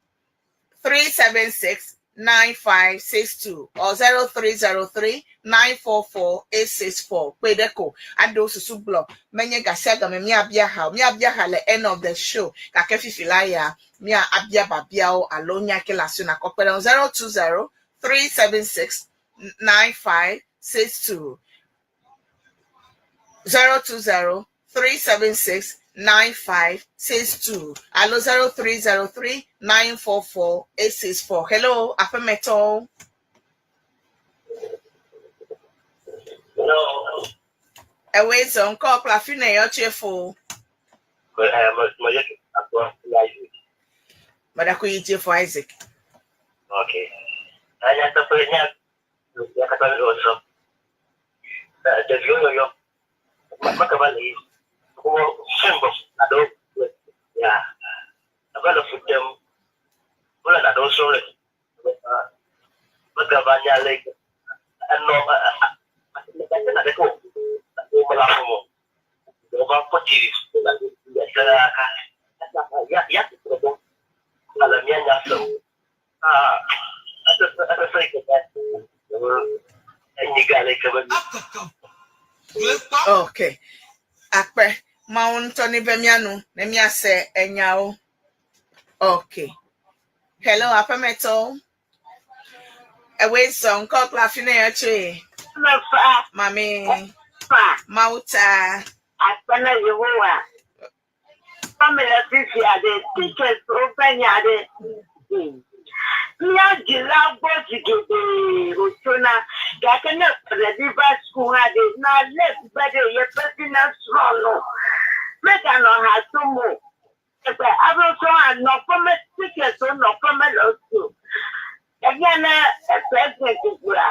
376 9562 or 0303 944 864. Kpe ɖe ko aɖewo susu gblɔ menye gasia game míabia ha o. Míabia ha le end of the show gake fifi la ya mía abia babiawo alo nya ke le asi nakɔ kpe ɖe ŋu. 020 376 9562 020 376 9562 alo 0303 944 864. Hello, aƒemetɔ. No. Ewe zɔ ŋkɔ kple afi ne yɔ tse fo. Isaac. Madaku yi tse fo Isaac. Okay. Anya sasa nya ya kata also. The yo yo yo. Maka bale. Ko sembo na do ya. Abala futem. Wala na do so le. Maka banya le. Ano na de ko. Ko mala mo. Ko ba ko ti ya ka. Ya ya ko. Ala mianya so. Ah, ata sai ka enyiga le ka ba. Okay. Akpe mawu ŋutɔ ne ve mía nu ne míase enyawo. Okay. Hello, aƒemetɔ. Ewe zɔ ŋkɔ kple afi ne yɔ tsoe. Mefa. Mami. Fa. Mauta. Akpe na Yehowa. Kpɔ mi le fifia ɖe, teachers woƒe nya ɖe. Mía dzila gbɔ zi geɖe wòtsona gake ne ɖevi va suku hã ɖe, na lé be ɖe yeƒe vi nesrɔ̃ nu. Meganɔ ha tom o. Egbe abe sɔ hã nɔƒe me teachers wo nɔƒe mele wo si o. Efia ne president gblɔa,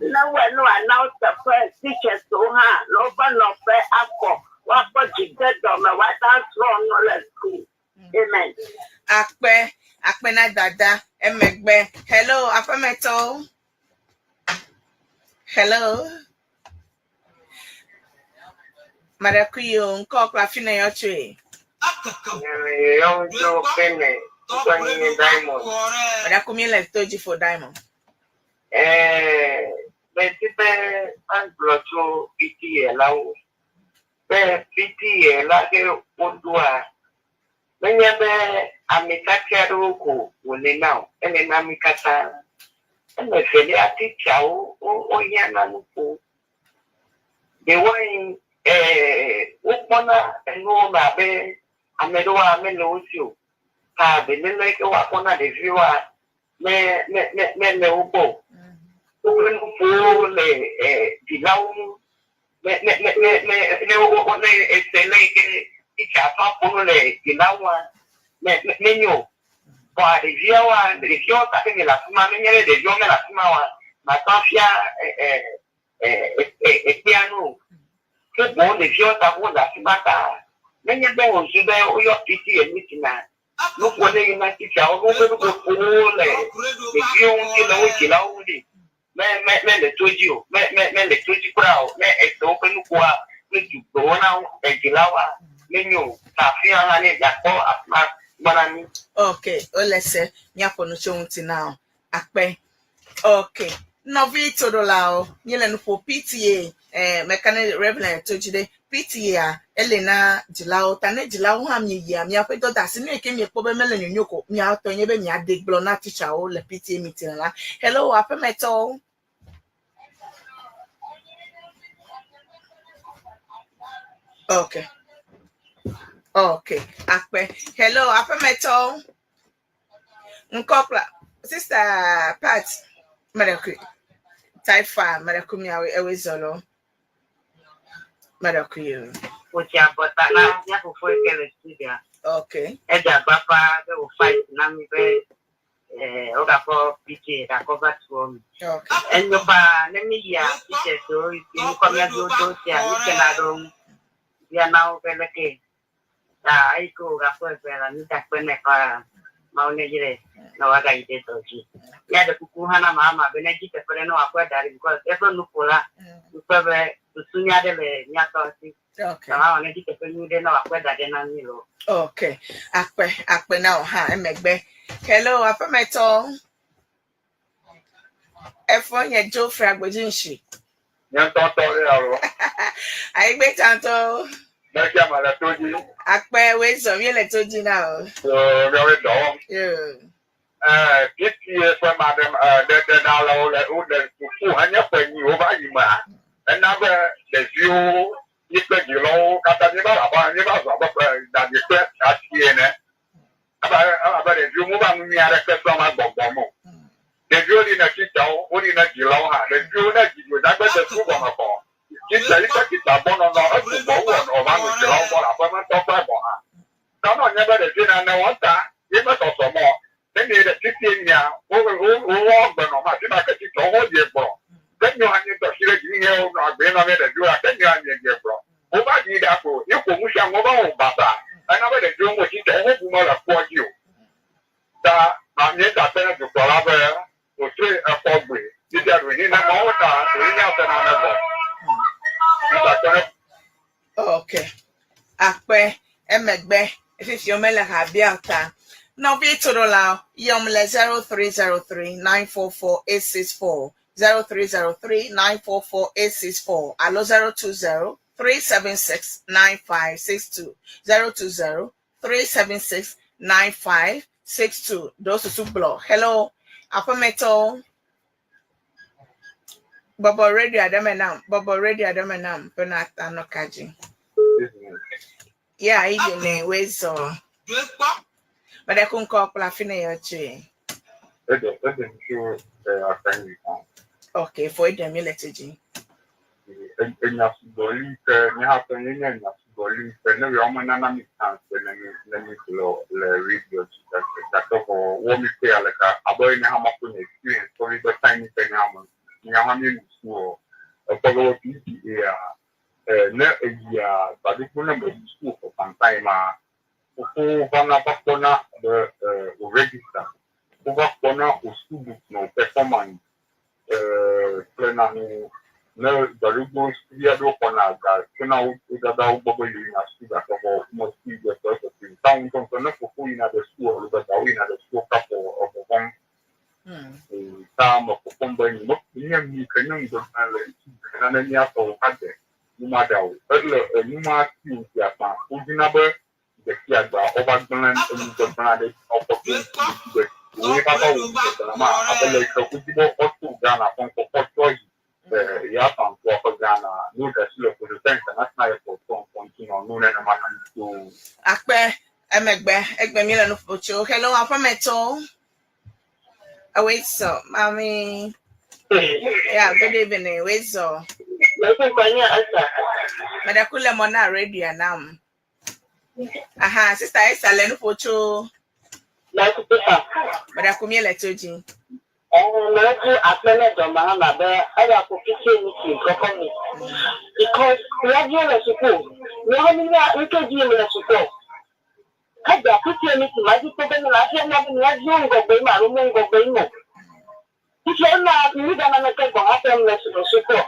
ne wɔe ne wòana wo teƒe teachers wo hã le woƒe nɔƒe akɔ woakpɔ dzidedɔme woate asrɔ̃ nu le school. Amen. Akpe, akpe na dada emegbe. Hello, aƒemetɔwo. Hello. Madakuyo, ŋkɔ kple afi na yɔ tsoe. Yɔnjɔ kene ŋkɔnye Diamond. Madaku mi le to dzi for Diamond. Medi be magblɔ tso PTA la ŋu. Be PTA la ke woɖoa, menye be ame tsatsi aɖewo ko wòle na o, ele na mí katã. Eme velia titsawo wohiã na nuƒo. Ɖewohĩ wokpɔna enuwo me abe ame ɖewoa mele wo si o. Ta beléle ke woakpɔ na ɖeviwoa me me me mele wo gbɔ o. Woƒe nuƒowo le dzilawo ŋu. Ne ne ne ne ne ne wo wo ne ese le yi ke titsa ƒe ƒo nu le dzilawo ŋua me me menyo o. Vɔa ɖeviawoa ɖeviawo ta ke mi le afi ma menye ɖe ɖeviawo mele afi ma oa matɔ afia ekpea nu o. Ke boŋ ɖeviawo ta wo le afi ma ta menye be wòzu be woyɔ PTA meeting na nuƒo ne yina titsawo woƒe nuƒoƒowo le ɖeviwo ŋuti le wo dzilawo ŋu ɖi. Me me mele to dzi o me me mele to dzi kura o ne ese woƒe nuƒoa ne dugbewo na edzilawoa menyo o. Ta afi ya hã ne miakpɔ afi ma gbɔ na mí. Ok, wole se míaƒo nu tso ŋuti na o. Akpe. Ok. Nɔvi toɖolawo, míele nu ƒo PTA, meka ne Reverend to dzi ɖe PTA ele na dzilawo ta ne dzilawo hã mieyia miaƒe dɔdeasi nu yi ke miekpɔ be mele nyonyo ko miatɔ nye be miade gblɔ na teacherwo le PTA meeting la. Hello, aƒemetɔwo. Okay. Okay. Akpe. Hello, aƒemetɔwo. Ŋkɔ kple Sister Pat Madaku. Taifa Madaku miawo ewe zɔlɔ. Madaku yo. Wòtsi abɔta na mía fofo yi ke le studio. Okay. Edze agbagba be wò fight na mi be wogakɔ PTA gakɔ va tuɔ mi. Okay. Enyo paa ne mi yia teachers wo yi ke ŋkɔ mía viwo do sia mi tena ɖe wo ŋu. Biana wo be leke ta eyi ke wògakɔ eve la mi da kpe nɛ paa Mawu ne yrae ne wòagayi ɖe dɔ dzi. Míaɖe kuku hã na mama be ne dzi teƒe ɖe ne wòakɔe da ɖi because eƒe nuƒo la ŋkpɔ be susu nyui aɖe le míatɔ si. Okay. Mama ne dzi teƒe nyui ɖe ne wòakɔe da ɖi na mí loo. Okay. Akpe, akpe na wò hã emegbe. Hello, aƒemetɔ. Efo nye Geoffrey Agbodzinshi. Nye ŋutɔ tɔ ɖe alo. Ayigbe tantɔ. Mɛsia me le to dzi. Akpe wezɔ míele to dzi na o. Míawoe dɔ wɔm. Yeah. PTA ƒe ma ɖe ɖeɖe ɖa le wo le wo le suku henye ƒe nyi wova yi mea, ena be ɖeviwo yi kple dzilawo katã míeva le abe míeva zɔ abe ƒe ɖaɖi kple asi ene. Ebe elabe ɖeviwo mova nu nyui aɖeke srɔ̃m agbɔgbɔm o. Ɖeviwo li ne titsawo, woli ne dzilawo hã. Ɖeviwo ne dzidzodagbe de suku gɔme kɔ. Titsa yi kple titsa gbɔ nɔnɔ esugbɔ wu wòva nɔ dzilawo gbɔ le aƒemetɔ kple gɔ̃ hã. Ta ne wònye be ɖevi nane wɔ ta ye mesɔsɔ mɔ ne mi ɖe titi mia wo wo wo gbenɔ ma afi ma ke titsawo wo die gblɔ. Ke nyo anyi dɔ si ɖe dzi nye wo nɔ agbe nɔ mi ɖeviwo la ke nyo anyi die gblɔ. Wova ɖi ɖa ko ye ko nu sia nu wova wɔ basa. Ena be ɖeviwo mo titsawo wo bu me le kpɔ dzi o. Ta ma mi da kpe ne dukplɔla be wòtrɔe exɔ gbe. Fifia ɖohi ne mawo ta ɖohi nya se nane gbɔ. Mi da kpe ne Okay. Akpe emegbe fifi mele ha bia ta. Nɔvi toɖolawo yɔm le 0303 944 864 0303 944 864 alo 020 376 9562 020 376 9562. Ɖewo susu gblɔ. Hello, aƒemetɔwo. Bɔbɔ radio aɖe me nam. Bɔbɔ radio aɖe me nam bena anɔ ka dzi. Yeah, evening, wezɔ. Mede ku ŋkɔ kple afi ne yɔ tsoe. Ede ede ŋutsu akanyi kan. Okay, fo eɖe mi le tso dzi. Enya sugbɔ li ke nye hã ƒe nye nye enya sugbɔ li ke ne yewo me nana mi chance be ne mi ne mi gblɔ le radio dzi gake gake vɔ wɔ mi kpe ale ka abe nye hã makɔ nye experience kɔ mi be time mi ke nye hã me nye hã mi nu su o ekpɔ be wɔ PTA ne eyia gbadukpo ne me yi school for some time a fofo vana va kpɔna be o register wova kpɔna o school book na o performance kple nanu ne gbadugbo sukuvi aɖewo xɔna ga tsona wo dadawo gbɔ be yewo yina suku gake vɔ wome suku yi ge ƒe ƒe ta ŋutɔŋutɔ ne fofo yina ɖe suku alo be dawo yina ɖe suku kapɔ evɔvɔm ta me kpɔkpɔm be nye nye mi ke nye ŋgbegblẽ le ŋuti nane míatɔwo ade nu ma ɖa o ele enu ma si o sia kpa wodina be gbe sia gbea wova gblẽ enu gbegblẽ aɖe dzi na woƒe to ŋuti be woe va va wɔ nu gbegblẽ ma abe le yi ke wodi be woato Ghana ƒe ŋkɔ kɔ trɔ yi Yafantɔa ƒe Ghana no ɖe asi le Kojote International Airport ƒe ŋkɔ ŋuti nɔ nu nenema na mi to. Akpe emegbe egbe mi le nu ƒo tso. Hello, aƒemetɔwo. Wait, so, mommy. Yeah, good evening. Wait, so. Mede ku le mɔ na radio nam. Aha, sister Esther le nu ƒo tso. Mede ku mi le tso dzi. Mɛku akpɛlɛ dɔmɛ hã be eya ko fifie meeting kɔkɔ mi because míaviwo le suku míawo mi nya ŋke dzi yim le suku hedza fifie meeting ma dzi kpɔ be ne la fia mía be míaviwo ŋgɔgbe yim alo mo ŋgɔgbe yim o fifie ena mi gana neke gɔ̃ hafi le suku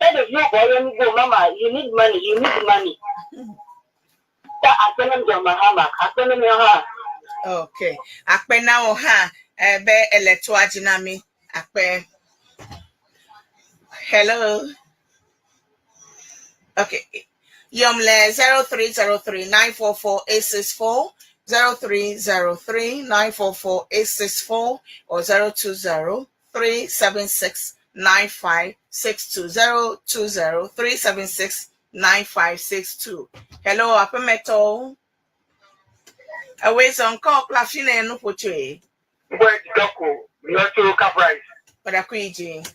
e ɖeviwo bɔ yɔ mi go mama you need money you need money ta akpɛlɛ dɔmɛ hã ma akpɛlɛ mi hã. Okay. Akpe na wo hã be ele toa dzi na mi. Akpe. Hello. Okay. Yom le 0303 944 864 0303 944 864 or 020 376 9562 020 376 9562. Hello, Apemeto. Away on call Plafine no poche. Ngwe dɔko yɔtso Caprice. Padakuiji.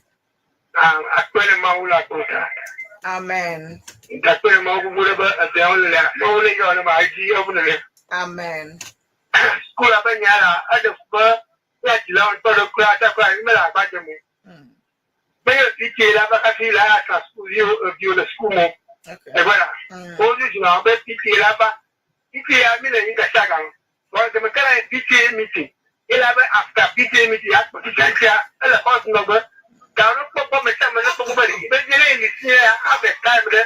Akpɛlɛ mawu la kpɔta. Amen. Akpɛlɛ mawu gbogbo ɖe be edewo le mawu le yɔ ne ma edzi evu ne. Amen. School abe nya la eɖe fu be ya dzilawo ŋutɔ ɖe kura ta kura mi mele agba dze mo. Menye PTA la be hafi la asrã sukuviwo eviwo le suku mo. Okay. Egbena. Wo dzina be PTA la va. PTA mi le nyi gasiaga ŋu. Wɔn deme ke le PTA meeting. Ela be after PTA meeting akpɔ titsia ele xɔ nɔgbe. Gawo kpɔkpɔ me sia me ne kpɔkpɔ be ɖevi be vi ne yi si ya abe time ɖe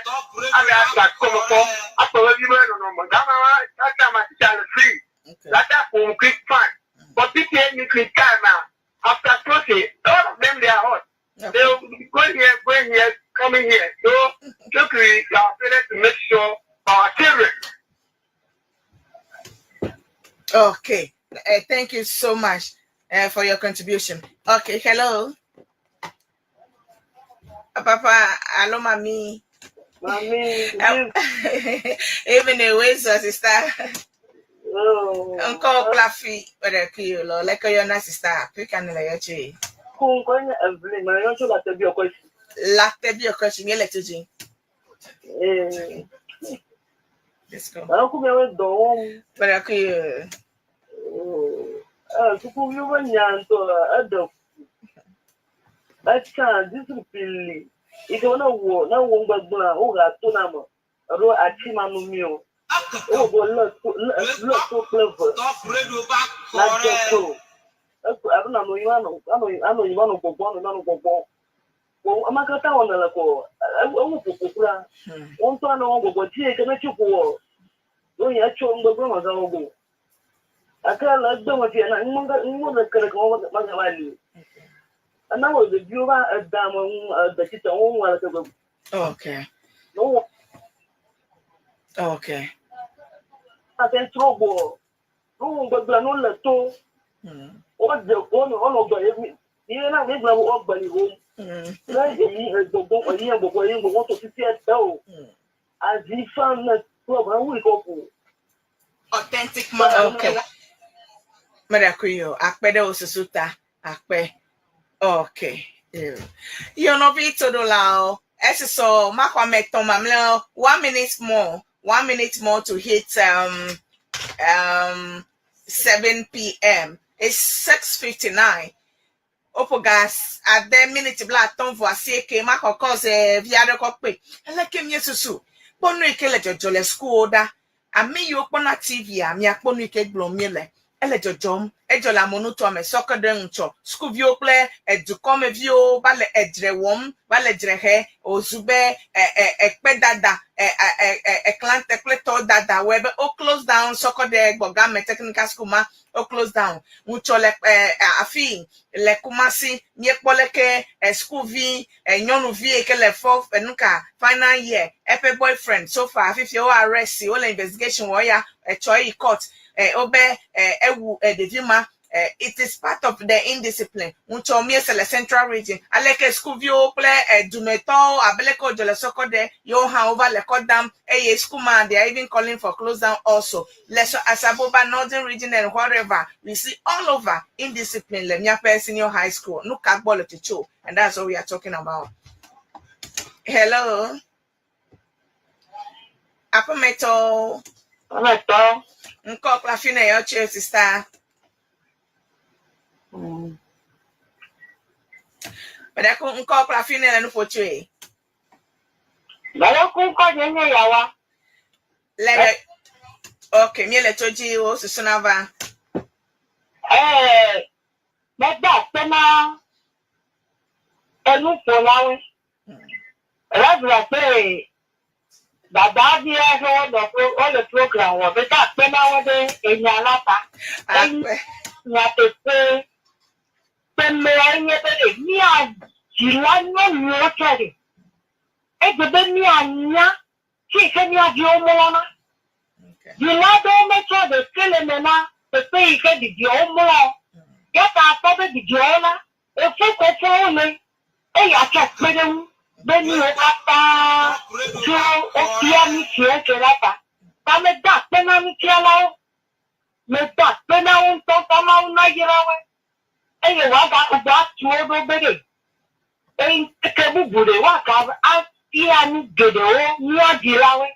abe asrã sukua me kpɔ akpɔ be vi be nɔnɔme. Gama wa that time teacher le free. Okay. That time for quick fine. But PTA meeting time ah after closing all of them they are hot. Okay. They will be going here, going here, coming here. So, look, we our parents to make sure our children. Okay. Thank you so much for your contribution. Okay, hello. Papa, hello, mommy. Mami, Even the ways, sister. oh, Uncle Fluffy, whether you like your sister, pick and lay your Kunkwenya Evelyn, ma yɔn la tɛ bi ɔkɔ si. La tebi okoshi, mi le tuji. Ee, Let's go. alo kumi awo dɔn wɔn. Whether you Ɛ sukuviwo be nya ŋutɔ eɖe fu. Etsã discipline yi ke ne wɔ ne wɔ ŋgbegblẽa woha to na me alo atsi ma nu mi o. Wowɔ be lé to lé lé to kple ve la dze klo. Ekpe alo nanɔ yi anɔ anɔ anɔ yi anɔ gbɔgbɔ anɔ anɔ gbɔgbɔ. Wo ame katã wɔna le kɔ ewu ƒoƒo kura. Wo ŋutɔ anɔ wɔ gbɔgbɔ dzi yi ke ne tsi ƒo wɔ. Woyi etso ŋgbegblẽ me zã wo go. Gake le egbe me fia na ŋu ɖeke ɖeke magava li o. Ena wɔ ɖeviwo va eda me ŋu ede tsitsi wo ŋu aleke gbegbe. Okay. Ne wowɔ Okay. ate trɔ gbɔ. Ne wowɔ ŋgbegblẽ ne wole to. Wodze wonɔ wonɔ gbe ye ye na mi gblɔ be woagbe li hom. Ne eyi egbɔgbɔ eyi egbɔgbɔ eyi egbɔgbɔ to fifia te o. Azi fan ne to ba wu ko ko. Authentic man. Okay. Mɛdakuyo, akpɛ ɖe wo susu ta. Akpɛ. Okay. Yɔnɔvi toɖolawo, esisɔ maxɔ ame etɔ̃ mamlɛawo. 1 minute more. 1 minute more to hit 7 p.m. It's 6:59. Woƒo ade miniti 58 vɔ maxɔ kɔze vi aɖe kɔ kpe. Eleke miesusu? Kpɔ nu yi ke le dzɔdzɔ le sukuwo ɖa. Ame yiwo kpɔna TV a miakpɔ nu yi ke gblɔm míele. Ele dzɔdzɔm. Edzɔ le amenutoa me sɔke ɖe ŋutsɔ. Sukuviwo kple edukɔmeviwo va le edzre wɔm, va le dzre he. Wòzu be ekpedada, eklãte kple tɔdada wɔe be wo close down Sɔkɔɖe Gbɔgame Technical School ma wo close down. Ŋutsɔ le afi le Kumasi míekpɔ leke sukuvi nyɔnuvi yi ke le fourth nuka final year eƒe boyfriend so far fifia wo arrest wo le investigation wɔ ya etsɔ yi court wobe ewu ɖevi ma. It is part of the indiscipline. Ŋutsɔ míese le Central Region aleke sukuviwo kple dumetɔwo abe leke wodzɔ le Sɔkɔɖe yewo hã wova le kɔ dam eye school ma they are even calling for close down also. Le so Asaboba, Northern Region and wherever we see all over indiscipline le míaƒe senior high school. Nu ka gbɔ le tsotso? And that's what we are talking about. Hello. Aƒemetɔ. Aƒemetɔ. Ŋkɔ kple afi ne yɔ tso, sister. Mɛɖeko ŋkɔ kple afi ne le nu ƒo tsoe. Mɛɖeko ŋkɔ nye nye Yawa. Le le ok míele tso dzi wo susuna va. Meda akpe na enuƒolawoe. Reverend kple dada vi aɖe wonɔ wole program wɔ. Meda akpe na wo ɖe enya la ta. Akpe. Nyateƒe kpemea nye be ɖe mía dzila nyɔnuwo tsɛ ɖe. Edze be míanya fi yi ke mía viwo mlɔna. Dzila aɖewo metsɔ ɖeke le eme na teƒe yi ke ɖeviawo mlɔ. Ya ta akpɔ be ɖeviawo la, efo kɔkɔwo le eya tsɔ kpe ɖe ŋu be nuwo katã tso wofia nu siwo ke la ta. Ta meda akpe na nufialawo. Meda akpe na wo ŋutɔ ta Mawu nayra woe. Eye wòaga woatu wo ɖo be ɖe ŋkeke bubu ɖe woaga afia nu geɖewo mía dzilawoe.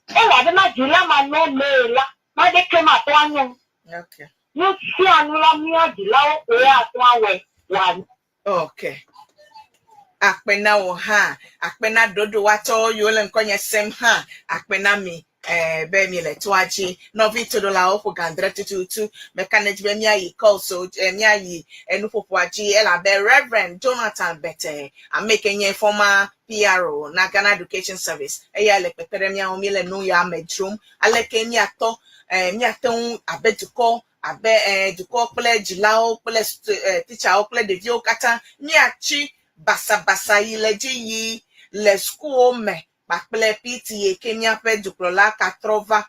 Elabena dzila manɔmee la, naneke mate ŋu anyo. Nu sia nu la mía dzilawo koe ate ŋu awɔe wòanyo. Okay. Akpe na wo hã. Akpe na ɖoɖowatɔwo yiwo le ŋkɔnye sem hã. Akpe na mi be miele toa dzi. Nɔvi toɖolawo ƒo ga 6 tututu. Meka ne dzi be míayi calls o, míayi enuƒoƒoa dzi elabe Reverend Jonathan Bete, ame yi ke nye former PRO na Ghana Education Service. Eya le kpekpe ɖe míawo míele nu ya me dzrom. Aleke míatɔ míate ŋu abe dukɔ abe dukɔ kple dzilawo kple teacherwo kple ɖeviwo katã míatsi basabasa yi le dzi yi le sukuwo me kpakple PTA ke míaƒe dukplɔla katrɔ va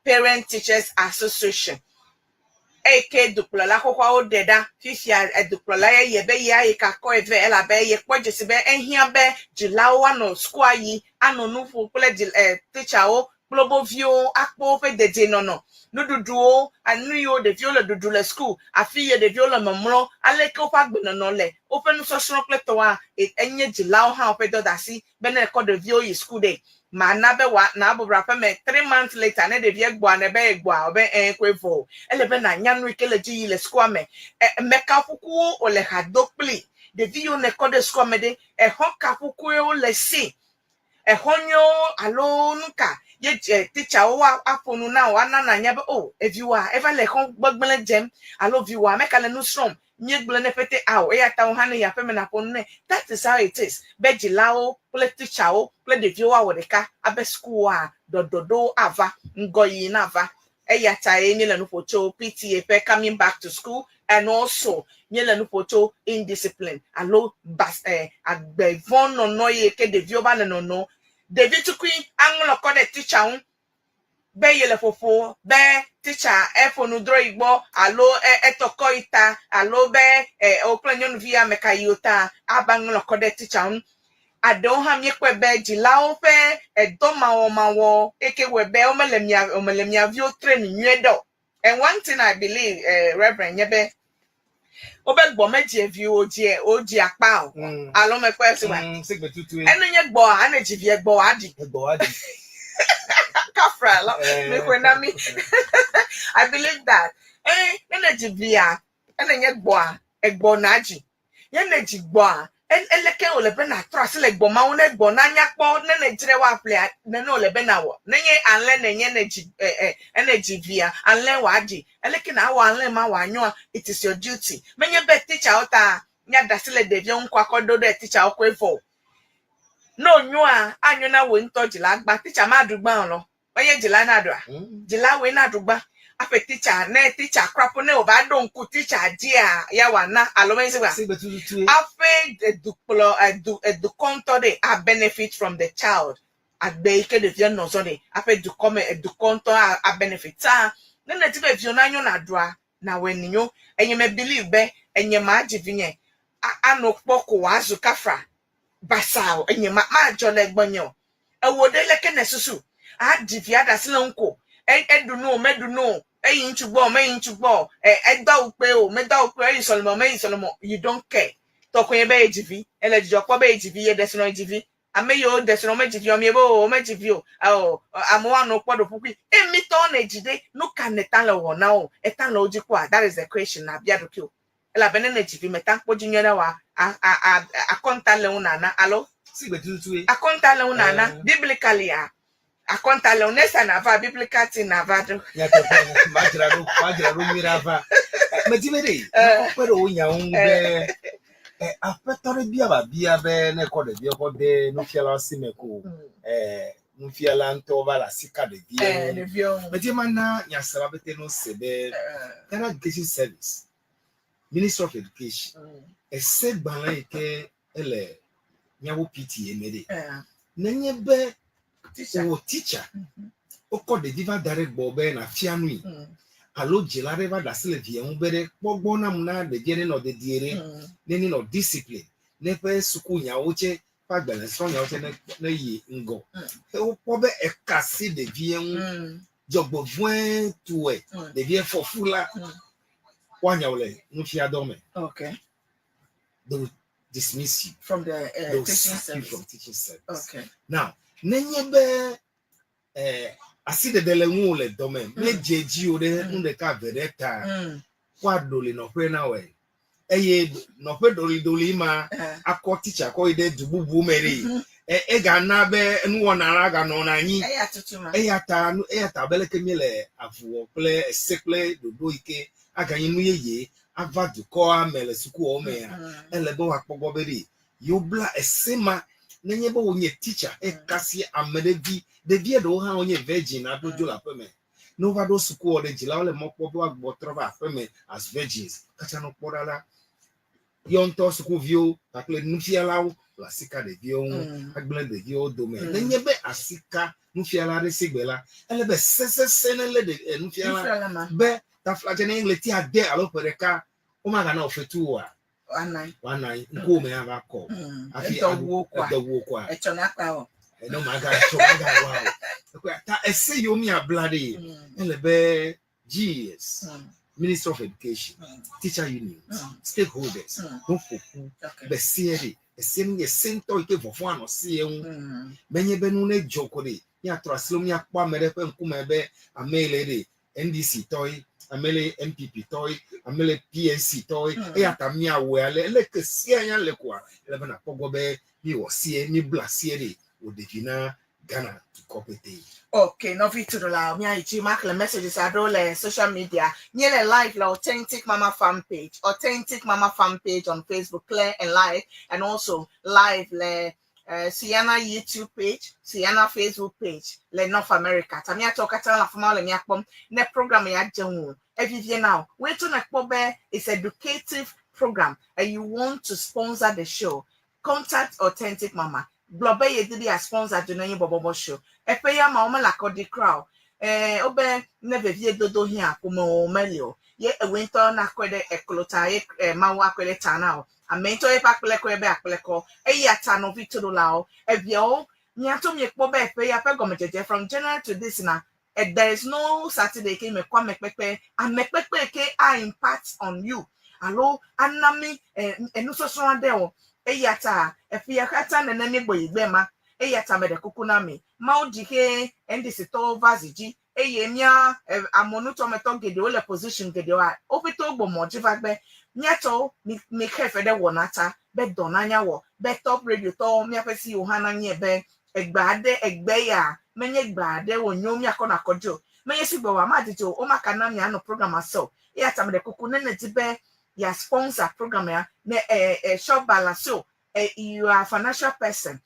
Parent Teachers Association eyi ke dukplɔla xoxoawo ɖe ɖa fifia edukplɔla yeye be yea yi kakɔe vɛ elabe yekpɔ dzesi be ehiã be dzilawo anɔ sukua yi anɔ nu ƒom kple dzi teacherwo kple wo viwo akpɔ woƒe dedienɔnɔ nuɖuɖuwo nu yiwo ɖeviwo le ɖuɖu le suku afi yi ɖeviwo le mɔmlɔ aleke woƒe agbenɔnɔ le woƒe nusɔsrɔ̃ kple tɔwoa enye dzilawo hã woƒe dɔdeasi be ne ekɔ ɖeviwo yi suku ɖe mana be wa na bɔbɔ aƒeme 3 months later ne ɖevia gbɔa ne be egbɔa be ɛɛ koe vɔ o ele be nanya nu yi ke le dzi yi le sukua me meka ƒukuwo wòle ha do kpli ɖevi yiwo ne kɔ ɖe sukua me ɖe exɔ ka ƒukue wole si exɔ nyuiwo alo nu ka ye teacherwo wa aƒo nu na wo ana nanya be o eviwoa eva le xɔ gbegblẽ dzem alo viwoa meka le nu srɔ̃m míegblɔ ne ƒete ao eya ta wo hã ne yi aƒeme naƒo nu nɛ. That is how it is be dzilawo kple teacherwo kple ɖeviwo awɔ ɖeka abe sukuwoa ɖɔɖɔɖowo ava ŋgɔyiyi nava. Eya ta ye míele nu ƒo tso PTA ƒe coming back to school and also míele nu ƒo tso indiscipline alo bas agbevɔ̃ nɔnɔ yi ke ɖeviwo va le nɔnɔ. Ɖevi tukui aŋlɔ kɔ ɖe teacher ŋu be yele ƒoƒo be teacher eƒo nu drɔ yi gbɔ alo etɔkɔ yi ta. alo be eh, wò kple nyɔnuvi ya meka yi o ta ava ŋlɔ kɔ ɖe teacher ŋu. Aɖewo hã míekpɔe be dzilawo ƒe edɔ mawɔmawɔ eke wɔe be womele mia womele mia viwo train nyuie ɖe o. And one thing I believe, Reverend, nye be wobe gbɔ medzi vi o dzi o dzi akpa o. Alo mekpɔe si wa. Sigbe tutue. Enu nye gbɔa, ane dzi vie gbɔ aɖi. Egbɔ aɖi. Kafra la, mi ƒoe na mi. I believe that. Eh, ne ne dzi via, ene nye gbɔa, egbɔ na dzi. Ye ne dzi gbɔa, eleke wòle be nàtrɔ asi le gbɔ ma ŋu ne gbɔ nanya kpɔ ne nèdzrae woaƒlea, nene wòle be nàwɔ. Nenye alẽ nènye ne dzi ɛ ɛ ene dzi via, alẽ wòaɖi. Eleke nàwɔ alẽ ma wòanyoa, it is your duty. Menye be teacherwo ta míaɖe asi le ɖeviwo ŋu ko akɔ ɖo ɖe teacherwo koe vɔ o. Ne wònyoa, anyo na wò ŋutɔ dzila gbã. Teacher maɖu gbã o lɔ. Menye dzila naɖua? Dzilawoe naɖu gbã. Aƒe teacher ne teacher kura ƒo ne wòva ɖo ŋku teacher dzia ya wòana alo menye se Sigbe tututue. Aƒe edukplɔ edu edukɔ ŋutɔ ɖe a benefit from the child. Agbe yi ke ɖevia nɔ zɔ ɖe aƒe dukɔ me edukɔ ŋutɔ a a benefit. Ta ne nèdi be viwò nanyo naɖua, nawɔe ninyo. Enye me believe be enye madzi vinye a ano kpɔ ko wòazu kafra basaa o. Enye ma madzɔ le gbɔnye o. Ewò ɖe leke nèsusu? Aɖi via ɖe asi le ŋu ko. E eɖu nu o, meɖu nu o. Eyi ŋutsu gbɔ o, meyi ŋutsu gbɔ o. E edo awu kpee o, medo awu kpee o. Eyi sɔleme o, meyi sɔleme o. You don't care. Tɔkɔe nye be yedzi vi. Ele dzidzɔ kpɔ be yedzi vi, yeɖe srɔ̃ yedzi vi. Ame yiwo ɖe srɔ̃ medzi vi o, miebe o, womedzi vi o. Ao, amewo anɔ kpɔ ɖo ƒuƒui. E mitɔwo nèdzi ɖe, nu ka nèta le wɔ na wo? Eta le wo dzi kpɔa? That is the question nàbia ɖokuiwò. Elabe ne nèdzi vi meta kpɔ dzi nyuie ɖe oa, a a a akɔnta le ŋu nàna alo? Sigbe tututue. Akɔnta le ŋu nàna. Eh. Biblically a, akɔnta le ŋu. Next time nàva, biblical thing nàva ɖo. Nyateƒe, madzra ɖo, madzra ɖo nyuie ɖe ava. Medi be ɖe, Eh. makɔ kpe ɖe wò nyawo ŋu be, eh, aƒetɔ ɖe bia babia be ne ekɔ ɖevia kɔ de nufialawo si me ko, eh, nufiala ŋutɔ va le asi ka ɖevia Eh, ŋu. ɖeviwo ŋu. Medi be mana nyasela pete no se be Eh, Ghana Education Service, Ministry of Education, ese gbalẽ yi ke ele míawo PTA me ɖe. eh, Nenye be teacher. wò teacher wokɔ ɖevi va da ɖe gbɔ be nàfia nui alo dzila ɖe va ɖe asi le via ŋu be ɖe kpɔ gbɔ nam na ɖevia nenɔ dedie ɖe, ne nenɔ discipline, ne eƒe sukunyawo tse ƒe agbalẽsrɔ̃nyawo tse ne neyi ŋgɔ. Ke wokpɔ be eka asi ɖevia ŋu, dzɔgbevɔ̃e tue, ɖevia fɔ fu la, woanya wò le nufiadɔ me. Okay. They will dismiss you. From the They will teaching sack you service. from teaching service. Okay. Now, nenye be asiɖeɖe le ŋuwò le dɔme, medze edzi o ɖe nu ɖeka eve ɖe ta, woaɖo li nɔƒe na wòe. Eye nɔƒe ɖoliɖoli ma akɔ teacher kɔ yi ɖe du bubu me ɖe. Egana be nuwɔna la ganɔna anyi. Eya tutu ma. Eya ta nu eya ta abe leke míele avu wɔ kple ese kple ɖoɖo yi ke aganyi nu yeye ava dukɔa me le sukuwo mea, ele be woakpɔ gbɔ be ɖe yewobla ese ma nenye be wonye teacher ekasi ame ɖe vi ɖevia ɖewo hã wonye virgin aɖo dzo le aƒe me. Ne wova ɖo sukuwɔ ɖe dzilawo le mɔ kpɔ be woagbɔ trɔ va aƒe me as virgins. Katã no kpɔ ɖa la, yɔ ŋutɔ sukuviwo kpakple nufialawo le asi ka ɖeviwo ŋu agblẽ ɖeviwo dome. Nenye be asi ka nufiala ɖe si gbe la, ele be sesese ne lé ɖe nufiala Nufiala ma. be taflatse ne ɣleti ade alo ƒe ɖeka womagana wò fetu oa, Woana. woana anyi ŋkuwò me ava kɔ hafi Edɔwuwo kɔa. edɔwuwo kɔa. Etsɔ nakpa o. Ene magatsɔ magawa o. Ekɔe ta ese yiwo miabla ɖe ele be GES, Ministry of Education, teacher unions, stakeholders, no ƒo ƒu be sie ɖe ese nu ese ŋutɔ yi ke vɔvɔ̃ anɔ sie ŋu. Menye be nu ne dzɔ ko ɖe míatrɔ asi le míakpɔ ame ɖe ƒe ŋkume be ame yi le ɖe NDC tɔe, ame le NPP tɔe, ame le PNC tɔe, eya ta míawɔe ale ele ke sia nya le koa ele be nàkpɔ gbɔ be míwɔ sie míbla sie ɖe wòɖe vi na Ghana dukɔ pete. Okay, nɔvi tuɖula, míayi dzi maxlẽ messages aɖewo le social media. Míele live le Authentic Mama fan page, Authentic Mama fan page on Facebook, clear and live, and also live le Siana YouTube page, Siana Facebook page le North America. Ta míatɔwo katã le afi ma wole mía kpɔm. Ne program ya dze ŋu, evivie na wò. Woe tso nèkpɔ be it's educative program and you want to sponsor the show, contact Authentic Mama. Gblɔ be yedi be ya sponsor Dzonɔnyi Bɔbɔbɔ show. Eƒe ya ma womele akɔ ɖi kura o. Wobe ne vevie dodo hiã ƒomewo meli o. Ye ewoe ŋutɔ nakɔe ɖe eklo ta ye eh, Mawu akɔe ɖe ta na wò. Ame ŋutɔ yeƒe akplekɔe be akplekɔ. Eya ta nɔvi toɖolawo, eviawo, mia ŋutɔ miekpɔ be ƒe ya ƒe gɔmedzedze from January to this na, eh, there is no Saturday ke mekɔ amekpekpe, amekpekpe ke a impact on you alo ana mi eh, enusɔsrɔ̃ aɖe o. Eya ta eƒea katã nene míegbɔ yi gbe ma. Eya ta meɖe kuku na mi. Mawu dzi xe NDC tɔwo va zi dzi eye mía eh, amonutɔmetɔ geɖewo le position geɖewoa, wo ƒete wogbɔ mɔ dzi va gbe. Míatɔwo mi mi xe fe ɖe wɔna ta be dɔ nanya wɔ, be Top Radio tɔwo míaƒe CEO hã nanye be egbe aɖe egbe ya menye gbe aɖe wònyo míakɔ nɔ akɔ dzi o. Menye sigbe wòa madidi o, womaka na mianɔ program ase o. Eya ta meɖe kuku ne nèdi be ya sponsor program ya ne eh, eh, shop balance o, eh, you are a financial person,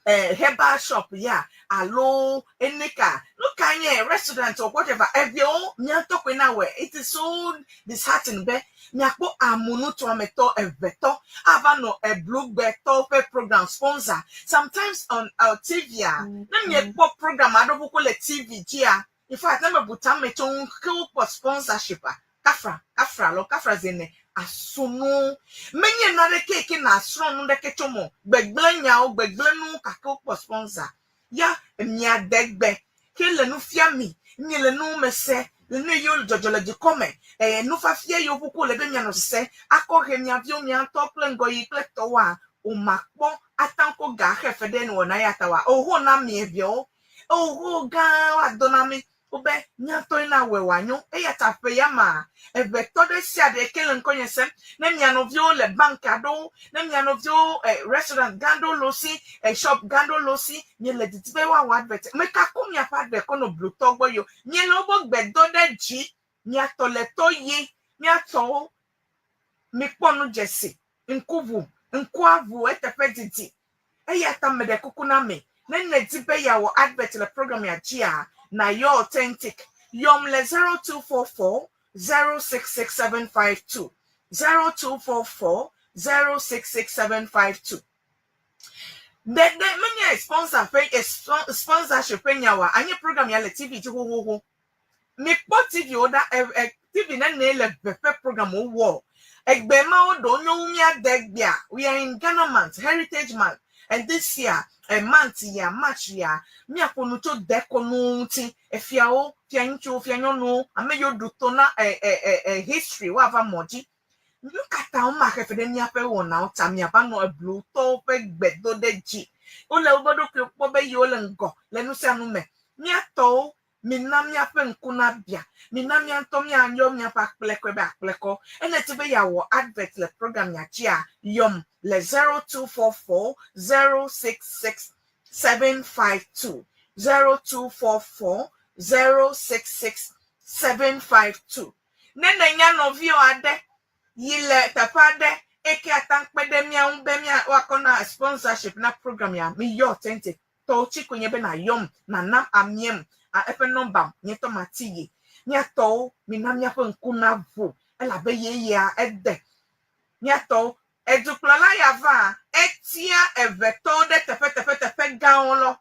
eh, herbal shop ya alo enika nu ka nye restaurant or whatever eviawo miatɔ koe na wɔ. It is so disheartening be miakpɔ amunutoametɔ evetɔ ava nɔ eblugbetɔwo ƒe program sponsor sometimes on TV a. Ne miekpɔ program aɖewo kuku le TV dzia, in fact, ne mebu tame tso ŋu ke wokpɔ sponsorship a, kafra kafra lɔ kafra zene asunu menye naneke ke na srɔ̃ nu ɖeke tso mo gbegblẽ nyawo gbegblẽ nu gake wokpɔ sponsor ya mia degbe ke le nu fia mi mi le nu me se le nu yiwo le dzɔdzɔ le dukɔ me eh, nufafia yiwo ƒuƒu le be mianɔ sese akɔ he mia viwo mia ŋutɔ kple ŋgɔyi kple tɔwoa womakpɔ atan ko ga xe fe ɖe nuwɔna ya ta wa oho na mi eviawo oho gã woado na mi wobe miatɔe na wɔe wòanyo. Eya ta ƒe ya ma eʋetɔ ɖe sia ɖe ke le ŋkɔnye sem ne mia nɔviwo le bank aɖewo ne mia nɔviwo eh, restaurant gã ɖewo le wo si eh, shop gã ɖewo le wo si miele didi be woawɔ advert mekako miaƒe advert kɔ nɔ blutɔ gbɔ yi o miele woƒe gbe dɔ ɖe dzi miatɔ le tɔ ye miatɔwo mikpɔ nu dzesi ŋkuʋu ŋkuaʋu eteƒe didi. Eya ta meɖe kuku na mi ne nèdi be yeawɔ advert le program ya dzia na yɔ authentic yɔm le 0244 066752, 0244 066752. Ɖeɖe menye sponsor ƒe eh, sponsorship ƒe nya oa anye program ya le TV dzi xoxoxo. Mikpɔ TV wo ɖa eh, eh, TV nene le ʋe ƒe program wo wɔ egbe mawo ɖewo nyo wu míade gbea. We are in Ghana Month, Heritage Month, and this year eh, month ya March ya míaƒo nu tso dekɔnuwo ŋuti efiawo fia ŋutsuwo fia nyɔnuwo ame yiwo ɖu to na eh, eh, eh, eh, history woava mɔ dzi. Nu ka ta womaxe fe ɖe míaƒe wɔnawo ta miava nɔ eblutɔwo ƒe gbe do ɖe dzi wole woƒe ɖokuiwo kpɔ be yewo le ŋgɔ le nu sia nu me míatɔwo mina míaƒe ŋku nabia mina mía ŋutɔ míayɔ míaƒe akplekɔe be akplekɔ ene ti be yeawɔ advert le program ya dzia yɔm le 0244 066 752, 0244 066 752. Ne nènya nɔviwò aɖe yi le teƒe aɖe eke ate ŋu kpe ɖe mía ŋu be mía woakɔ na sponsorship na program ya miyɔ authentic tɔwo tsi koe nye be nàyɔm nànam amiem eƒe nɔmbam nye tɔ mati yi míatɔwo mina míaƒe ŋku naʋu elabe yeyea ede míatɔwo edukplɔla ya va etia evetɔwo ɖe teƒe teƒe teƒe gãwo lɔ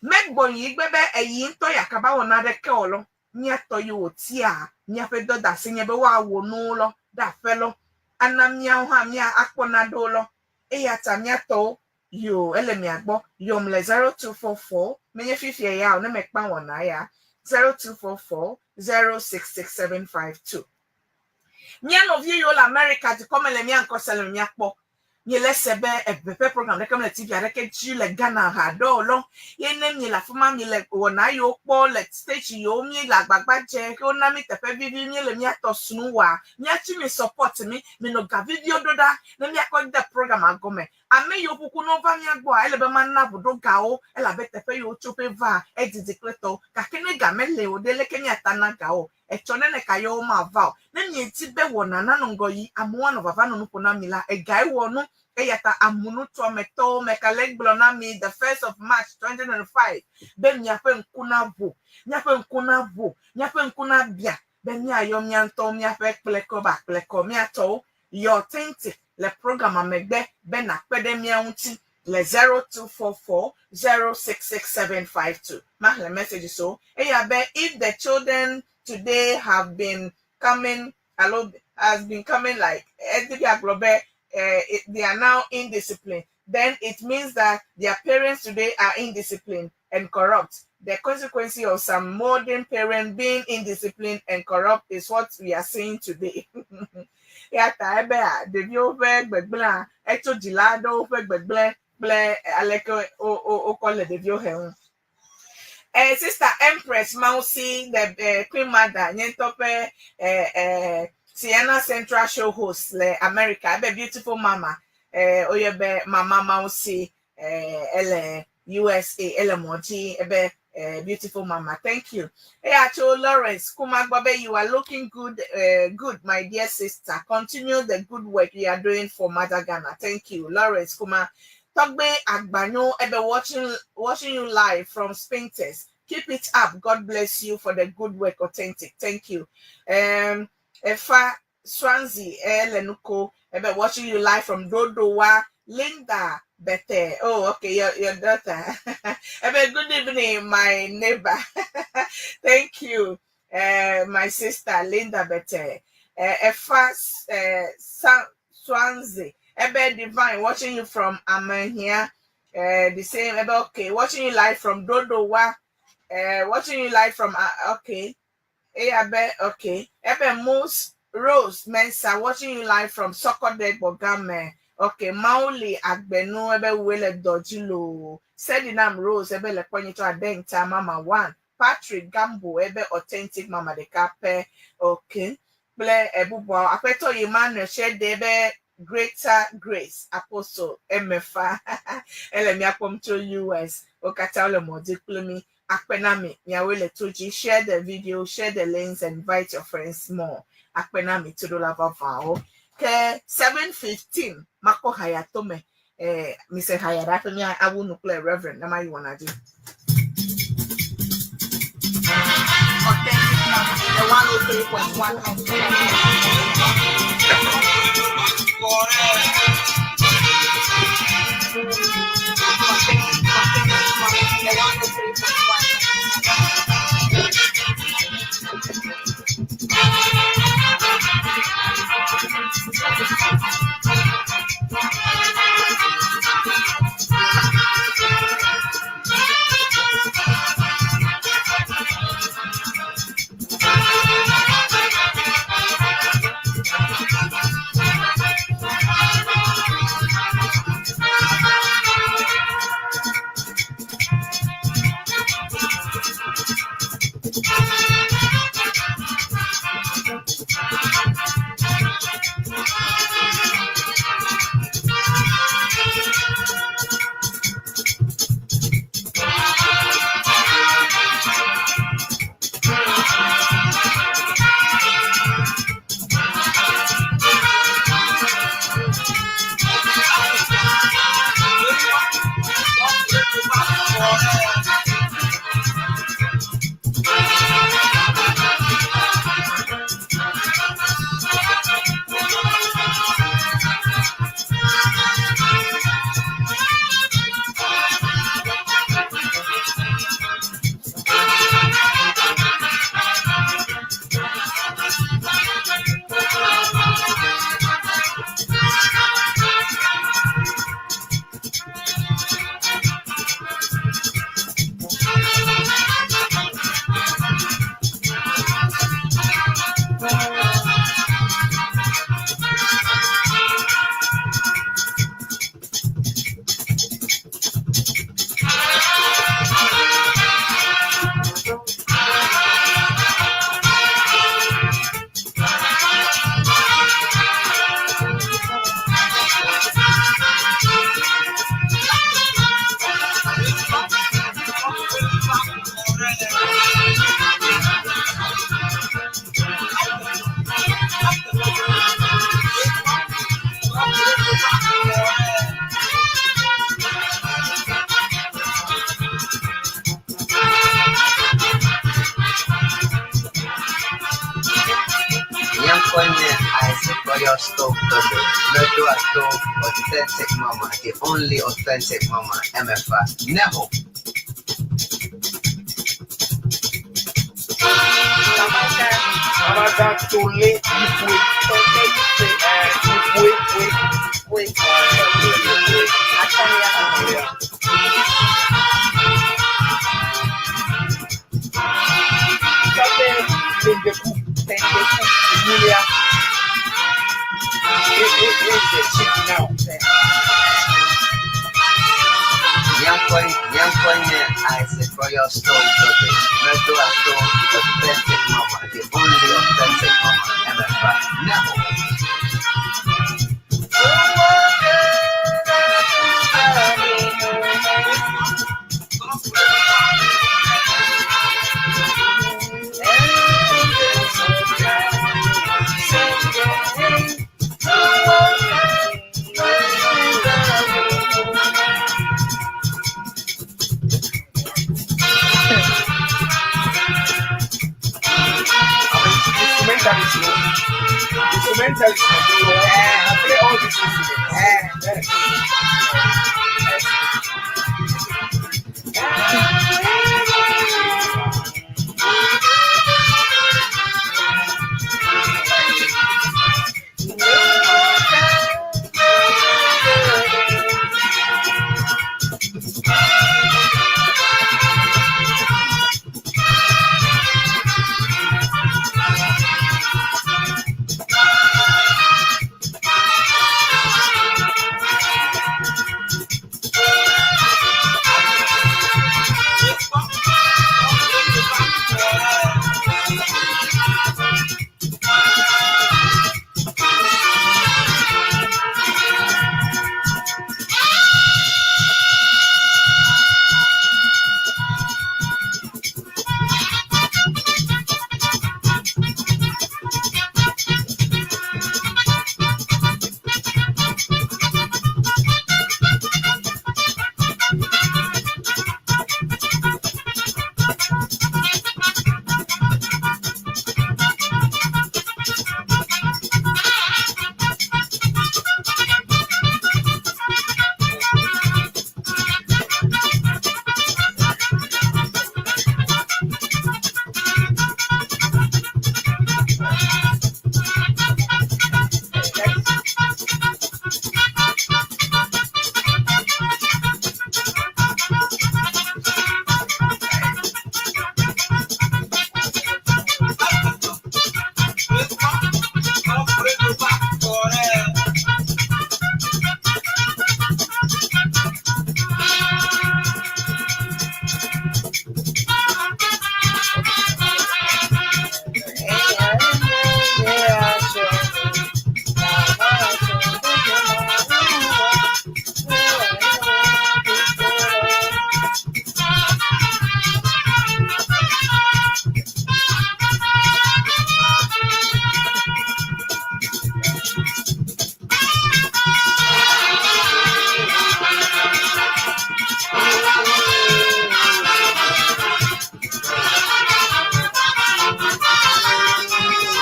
megbɔ yi gbe be eyi ŋutɔ yakaba wɔ naɖeke o lɔ míatɔ yi wòtia míaƒe dɔdeasi nye be woawɔ nuwo lɔ ɖe aƒe lɔ ana míawo hã mía akpɔ naɖewo lɔ eya ta míatɔwo yo ele mia gbɔ yɔm le 0244 menye fifia ya o ne mekpa wɔna ya 0244 066752. Mía nɔvi yiwo le America dukɔ me le mía ŋkɔ se le míakpɔ miele se be eve ƒe program ɖeke mele TV aɖeke dzi le Ghana ha ɖe o lɔ ye ne miele afi ma miele wɔna yiwo kpɔ le stage yiwo miele agbagba dze ke wona mi teƒe vivi miele míatɔ snu wɔa míatsi mi support mi minɔ ga viviwo ɖo ɖa ne míakɔ de program gɔme ame yiwo ƒuƒu ne wova mía gbɔa ele be mana ʋuɖo gawo elabe teƒe yiwo tso ƒe va edidi kple tɔwo gake ne ga mele o ɖe leke míata na gawo etsɔ ne ne ka yewo mava o ne miedi be wɔna nanɔ ŋgɔ yi amewo anɔ vava nɔ nu ƒo na mi la egae wɔ nu eya ta amunutoametɔwo meka le gblɔ na mi the 1st of March 2025 be miaƒe ŋku naʋu miaƒe ŋku naʋu miaƒe ŋku nabia be míayɔ mía ŋutɔwo míaƒe kplekɔ ba kplekɔ míatɔwo yɔ authentic le program megbe be nakpe ɖe mía ŋuti le 0244 066752. Mahle message so eya be if the children today have been coming alo has been coming like edi bi agblɔ be they are now indisciplined. Then it means that their parents today are indisciplined and corrupt. The consequence of some modern parent being indisciplined and corrupt is what we are seeing today. Eya ta ebe a ɖeviwo ƒe gbegblẽa etso dzila aɖewo ƒe gbegblẽ kple aleke wokɔ le ɖeviwo hem ŋu. Sister Empress Mausi, the Queen Mother, nye ŋutɔ ƒe Sienna Central Show host le America, ebe beautiful mama, oyɔ be Mama Mausi, ele USA, ele mɔ dzi, ebe beautiful mama, thank you. Eya tso Lawrence Kuma gbɔ be you are looking good, good, my dear sister. Continue the good work you are doing for Mother Ghana. Thank you, Lawrence Kuma. Togbe Agbanyo ebe watching you live from Spintex. Keep it up. God bless you for the good work, authentic. Thank you. Efa Swansea Elenuko ebe watching you live from Dodowa. Linda Bete. Oh, okay, your daughter. Ebe, good evening, my neighbor. Thank you, my sister Linda Bete. Efa Swansea. Ebe Divine watching you from Amahia. The same. Ebe, okay, watching you live from Dodowa. Watching you live from okay. Ebe, okay. Ebe Moose Rose Mensa watching you live from Sokode Bogame. Okay, Mauli Agbenu ebe wele dojilo. Sedinam Rose ebe lekwenyi to Adenta Mama One. Patrick Gambo ebe authentic Mama de Kape. Okay. Ble ebubo Apeto Emmanuel Shede ebe Greater Grace Apostle MFA. Ele mi akpom to US. Okata ole modi klemi. Akpenami miawele toji. Share the video, share the links, and invite your friends more. Akpenami to do lava vao. Ke 7:15 mako hayatome Mr. Hayata mi awu nukle Reverend na mai wana di. Authentic Mama, the 103.1 FM. Authentic Mama, the 103.1. Authentic Mama, the only authentic mama, MFA. Neho. va zã tole yiƒoe. Tole yiƒoe. Yiƒoe. Ƒoe. Tole yiƒoe. Atɔ̃lia. Atɔ̃lia. Tɔte tendeku. Tendeku. Enyilia. Ye ye ye is the chief now. Míaƒe nye Isaac Royal Stone Brothers. Medo ato authentic mama, the only authentic mama, MFR. Never. Instrumentalist, no? Instrumentalist, no? I play all these instruments.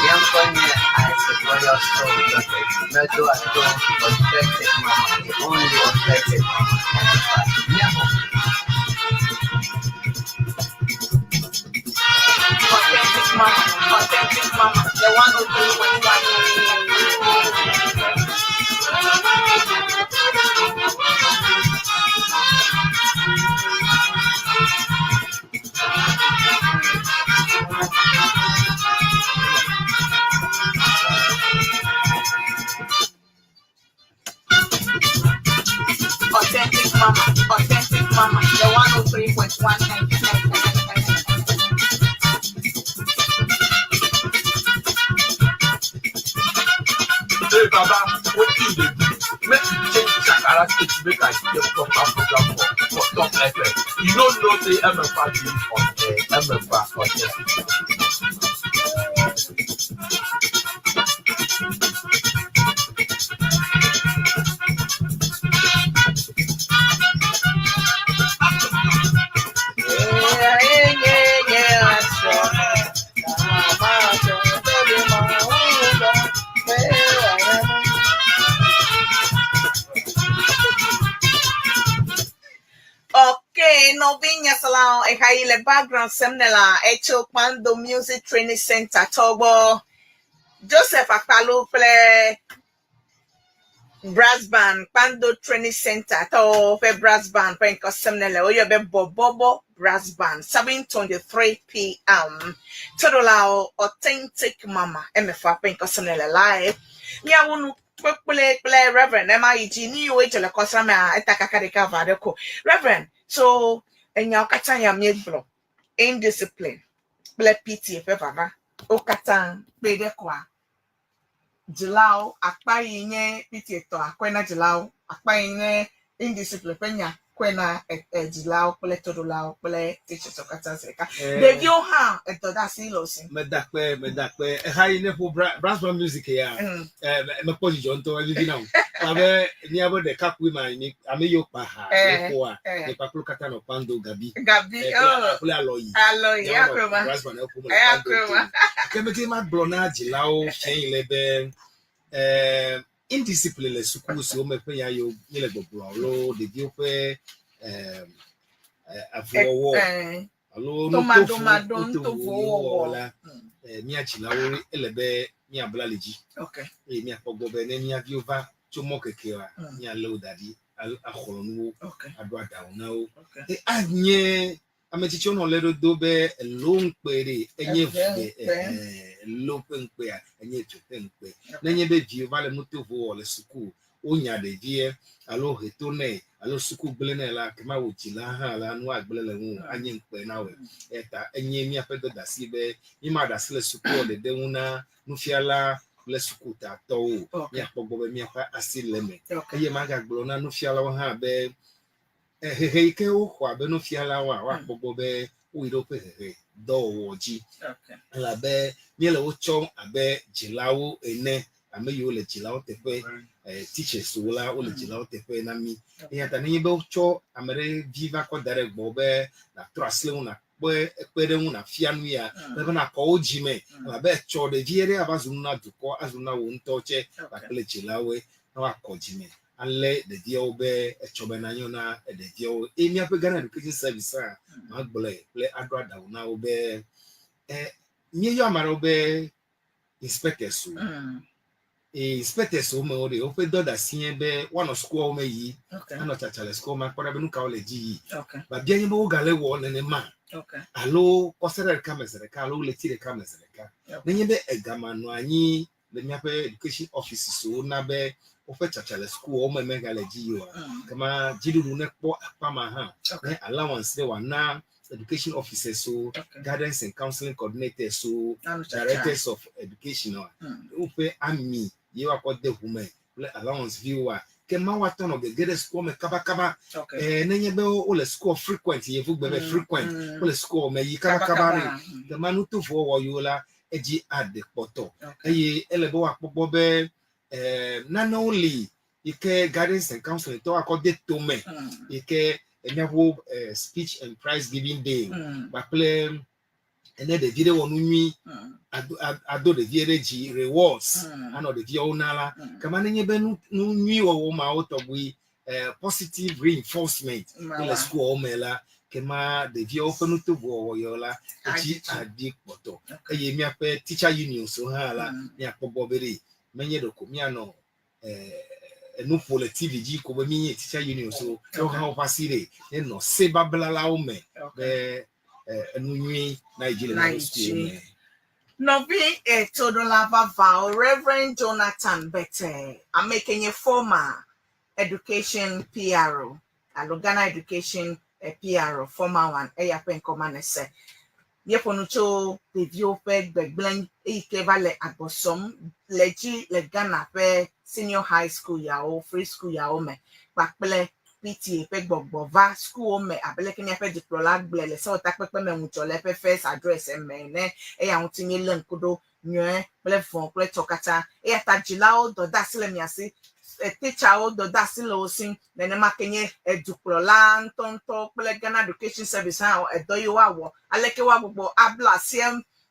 Míaƒe nye Isaac Royal Stone Brothers. Medo ato authentic mama, the only authentic mama, MFR. Never. Authentic mama, authentic mama, the 103.1. Authentic mama, authentic mama, the 103.1 FM. Hey Baba, wetin you dey do? Make you change Shakara state make I hear proper program for Top FM. You no know say MFR dey on air, MFR on air. Okay, nɔvinye Toɖolawo, eha yi le background sem ne la etso Kpando Music Training Center tɔ gbɔ. Joseph Akpalo kple brass band Kpando Training Center tɔwo ƒe brass band ƒe ŋkɔ sem ne le woyɔ be Bɔbɔbɔ Brass Band 7:23 pm. Toɖolawo Authentic Mama MFA ƒe ŋkɔ sem ne le live. Míawo nu kpekple kple Reverend ema yi dzi nu yiwo dze le kɔsra mea eta kaka ɖeka va ɖe ko. Reverend, so enyawo katã ya míegblɔ indiscipline kple PTA ƒe vava wo katã kpe ɖe koa dzilawo akpa yi nye PTA tɔ akɔe na dzilawo akpa yi nye indiscipline ƒe nya kɔe na dzilawo kple toɖolawo kple teachers wo katã zi ɖeka. Ɖeviwo hã edɔ de asi le wo si. Meda kpe, meda kpe. Eha yi ne ƒo brass band music ya, mekpɔ dzidzɔ ŋutɔ, evivi nam. Abe míabe ɖekakpui ma, ame yiwo kpa ha yeƒoa, nye kpakple katã nɔ Kpando Gabi. Gabi, oh. Kple Alɔyi. Alɔyi, Míawo nɔ akroma. brass band eƒom le Eh, Kpando akroma. to. Ke mete magblɔ na dzilawo fiẽ yi le be, indiscipline le suku siwo me ƒe ya yiwo míele gbɔgblɔ alo ɖeviwo ƒe avuwɔwɔ alo Tomaɖomaɖo, nutovo nutovowo wɔwɔ la, mía dzilawo ele be míabla le dzi eye míakpɔ gbɔ be ne mía viwo va tso mɔ kekea, míalé wo da ɖi axlɔ̃ nu wo, aɖo aɖaŋu na wo. E anye ame tsitsiwo nɔ lé ɖo do be elo ŋukpe ɖe enye Eve ve ŋukpe. Elo ƒe ŋukpea enye eve ƒe ŋukpe. Nenye be viwo va le nutovo wɔ le suku, wonya ɖevie alo he to nɛ alo suku gblẽ nɛ la, kema wò dzila hã la nu agblẽ le ŋu anye ŋukpe na wòe. Eya ta enye míaƒe dɔdeasi be mímaɖe asi le sukua ɖeɖe ŋu na nufiala kple sukutatɔwo o. Míakpɔ gbɔ be míaƒe asi le eme. Eye magagblɔ na nufialawo hã be hehe yi ke woxɔ abe nufialawoa, woakpɔ gbɔ be woyi ɖe woƒe hehe dɔwɔwɔ dzi. Elabe míele wo tsɔm abe dzilawo ene, ame yiwo le dzilawo teƒe, teachers wo la wole dzilawo teƒe na mí. Eya ta nenye be wotsɔ ame ɖe vi va kɔ da ɖe gbɔ be nàtrɔ asi le ŋu nàkpe kpe ɖe ŋu nàfia nu ya, ele be nàkɔ wo dzime elabe etsɔ ɖevi ɖe ava zu nu na dukɔ, azu nu na wò ŋutɔ tse kpakple dzilawoe ne woakɔ dzime alé ɖeviawo be etsɔ be nanyo na ɖeviawo. Eye míaƒe Ghana Education Service hã magblɔe kple aɖo aɖaŋu na wo be míeyɔ ame aɖewo be inspectors o. Eye inspectors wo me wo ɖe woƒe dɔdeasi nye be woanɔ sukuawo me yi, anɔ tsatsa le sukuawo me akpɔ ɖa be nu kawo le dzi yi. Biabia nye be wogale wɔ nenema alo kɔsiɖa ɖeka me zi ɖeka alo ɣleti ɖeka me zi ɖeka. Nenye be egama nɔ anyi le míaƒe education offices wo na be woƒe tsatsa le sukuawo me megale dzi yi oa, kema dziɖuɖu nekpɔ akpa ma hã ne allowance ɖe wòana education officers wo, guidance and counseling coordinators wo, Anu tsatsa. Directors of education wa, woƒe ami ye woakɔ de ʋu me kple allowance viwoa, ke ma woatɔ nɔ gege ɖe sukua me kabakaba. Nenye be wole sukua frequent, yevugbe be frequent, wole sukua me yi kabakaba ɖe, kema nutovowo yiwo la edzi aɖe kpɔtɔ. Eye ele be woakpɔ gbɔ be nanewo li yi ke guidance and counseling tɔ akɔ de tome yi ke míaƒe speech and prize giving day kpakple ene ɖevi ɖe wɔ nu nyui ado ɖevi ɖe dzi rewards anɔ ɖeviawo na la, kema nenye be nu nyui wɔwɔ mawo tɔgbi positive reinforcement le sukuawo me la, kema ɖeviawo ƒe nutovo wɔwɔ yɔ la edzi aɖi kpɔtɔ. Eye míaƒe teacher unions hã la míakpɔ gbɔ be ɖe menye ɖeko míanɔ enu ƒo le TV dzi ko be míenye teacher unions o, ke wohã woƒe asi ɖe nenɔ se bablalawo me be enu nyui na yi dzi le míaƒe sukuwo me. Nɔvi etoɖola vavawo, Reverend Jonathan Bete, ame ke nye former education PRO alo Ghana education PRO former one, eya ƒe ŋkɔ ma nese. Míeƒo nu tso ɖeviwo ƒe gbegblẽ eyi ke va le agbɔ sɔm le dzi le Ghana ƒe senior high school yawo, free school yawo me kpakple PTA ƒe gbɔgbɔ va sukuwo me abe leke míaƒe dukplɔla gblɔe le sewɔtakpekpe me ŋudzɔ le eƒe first address me ene. Eya ŋuti míelé ŋku ɖo nyuie kple vɔ̃ kple tsɔ katã. Eya ta dzilawo dɔdeasi le mia si, teacherwo dɔdeasi le wo si, nenema ke nye edukplɔla ŋutɔŋutɔ kple Ghana Education Service hã edɔ yi woawɔ aleke woagbugbɔ abla asi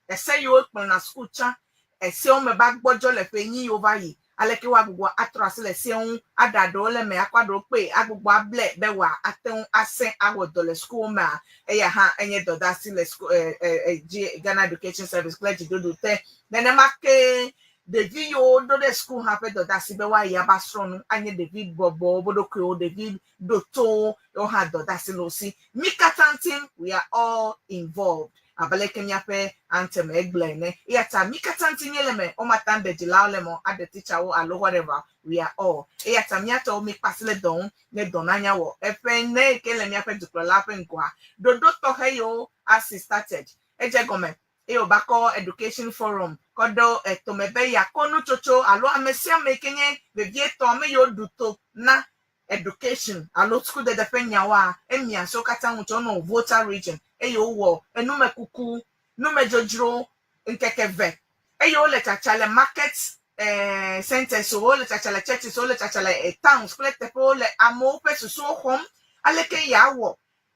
ese yiwo kplɔna suku tsã esewo me va gbɔdzɔ le ƒe enyi yiwo va yi. Aleke woagbugbɔ atrɔ asi le sea ŋu, aɖa ɖewo le eme, akɔ aɖewo kpee, agbugbɔ able be wòate ŋu asẽ awɔ dɔ le sukuwo mea? Eya hã enye dɔdeasi le suku, e, e, e, dzi, Ghana Education Service kple dziɖuɖu te. Nenema kee ɖevi yiwo woɖo ɖe suku hã ƒe dɔdeasi be woayi ava srɔ̃ nu, anye ɖevi bɔbɔ wo ɖokuiwo, ɖevi ɖotowo, yewo hã dɔdeasi le wo si. Mí katã ŋuti, we are all involved. Abe aleke míaƒe anthem egblɔe ene. Eya ta mí katã ŋuti míele eme, womate ŋu aɖe dzilawo le eme o, aɖe teacherwo alo whatever, we are all. Eya ta mía tɔwo míkpe asi ɖe dɔ ŋu ne dɔ nanya wɔ. Eƒe ne yi ke le míaƒe dukplɔla ƒe ŋgɔa, ɖoɖo tɔxɛ yiwo asi started, edze egɔme eye wòva kɔ Education Forum kɔ ɖo etome be yeakɔ nutsotso alo ame sia ame yi ke nye vevietɔ ame yiwo ɖu to na education alo sukudede ƒe nyawoa, emia siwo katã ŋu tso wonɔ Volta Region eye wowɔ enumekuku, numedzodzro ŋkeke eve eye wole tsatsa le market eh, centers, wole tsatsa le churches, wole tsatsa le eh, towns kple teƒewo le amewo ƒe susuwo xɔm aleke yeawɔ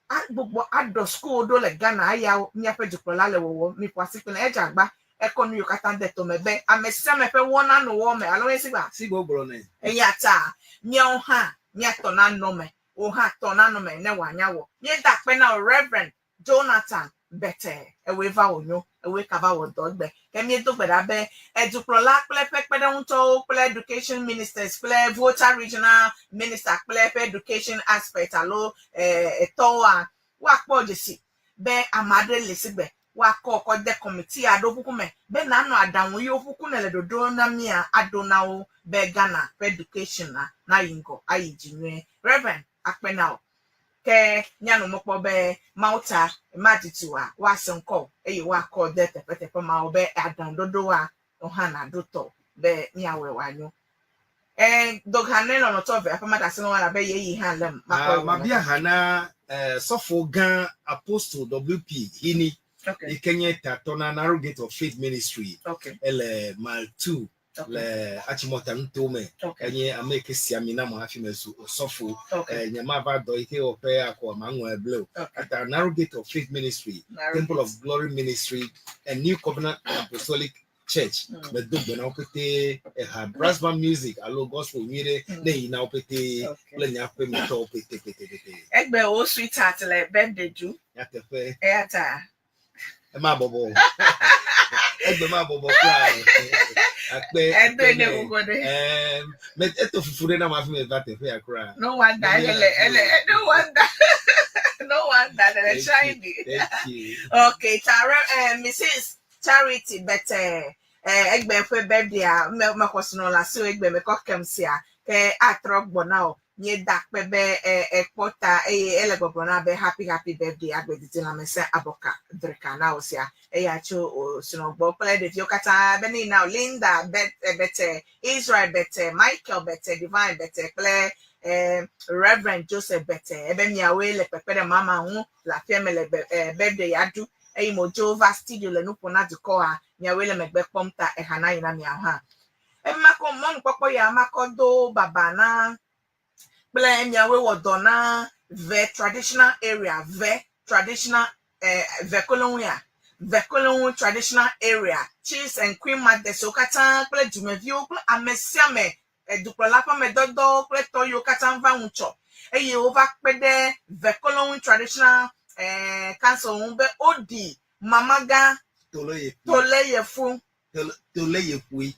agbugbɔ aɖɔ sukuwo ɖo le Ghana eya míaƒe dukplɔla le wɔwɔm. Miƒo asi kple edze agba ekɔ nu yiwo katã de tome be ame sia ame ƒe wɔna nɔ wɔ me alo esi gba. Si gbɔgblɔ nɛ. Eya ta míawo hã míatɔ nanɔ me, wò hã tɔ nanɔ me ne wòanya wɔ. Míeda akpe na wò Rev. Jonathan Bete, ewòe va wònyo, ewòe kava wɔ dɔ egbe. Ke míedo gbe ɖa be edukplɔla kple eƒe kpeɖeŋutɔwo kple Education Ministers kple Volta Regional Minister kple eƒe Education aspect alo etɔwoa, woakpɔ dzesi be ame aɖe li sigbe woakɔ kɔ de kɔmiti aɖewo ƒuƒu me be nanɔ aɖaŋu yiwo ƒuƒu nèle ɖoɖo na mía aɖo na wo be Ghana ƒe education la nayi ŋgɔ ayi dzi nyuie. Rev. Akpe na wò. Ke míanɔ mɔ kpɔm be Mawu ta madidi oa, woase ŋkɔ o eye woakɔ de teƒeteƒe mawo be aɖaŋuɖoɖoa wò hã nàɖo tɔ be míawɔe wòanyo. Ẽ, do ha ne lɔlɔ̃tɔ ve aƒe maɖe asi le ŋu elabe ɣeyiɣi hã lém makɔ Ah, mabia ha na eh, sɔfo gã Apostle WP Hini Okay. yi ke nye tatɔ na Narrow Gate of Faith Ministry. Okay. Ele mile 2 Okay. le Achimota nuto me. Okay. Enye ame yi ke si ami nam hafi mezu osɔfo. Okay. Eh, nye mava dɔ yi ke wɔƒe akɔ maŋlɔe ble o. Okay. Ata Narrow Gate of Faith Ministry, Narrow Temple Gate. of Glory Ministry, and New Covenant Apostolic Church. Medo gbe na wo pete eha brass band music alo gospel nyui ɖe ne yi na wo pete Okay. kple nye aƒemetɔwo pete pete pete. Egbe wo sweetheart le birthday ɖu. Nyateƒe. Eya ta. Ema bɔbɔ o. Egbe ma bɔbɔ kura o. Akpe. Edo akpe ne nɛ. gbogbo ɖe. Ɛm, me eto fufu ɖe nam hafi meva teƒe ya kura. No wonder Menye ele ele hafi o. no wonder no wonder ele Thank you. shiny. Thank you. Okay, Tara, Mrs. Charity Bete, egbe ƒe birthday-a, me mexɔ srɔ̃ le asiwò egbe mekɔ kem sia, ke atrɔ gbɔ na wò. Míeda akpe be ekpɔ ta eye ele gbɔgblɔ na be happy happy birthday agbe didi lãmesẽ abɔka dreka na wò sia. Eya tso wò srɔ̃ gbɔ kple ɖeviwo katã be ne yi na wò Linda Bete, Israel Bete, Michael Bete, Divine Bete kple Reverend Joseph Bete ebe miawoe le kpekpe ɖe mama ŋu le aƒea me le birthday ya ɖu. Eyi mo dzo va studio le nu ƒom na dukɔa, miawoe le megbe kpɔm ta eha na yi na miawo hã. Ema kɔ mɔnukpɔkpɔ ya makɔ do baba na kple miawoe wɔ dɔ na ve traditional area, ve traditional ve koloŋu ya, ve koloŋu traditional area, chiefs and queen mothers wo katã kple dumeviwo kple ame sia ame, dukplɔla ƒe amedɔdɔwo kple tɔ yiwo katã va ŋutsɔ eye wova kpe ɖe ve koloŋu traditional council ŋu be woɖi mamagã Tole yefu. Tole yefu. Tole yeƒoe.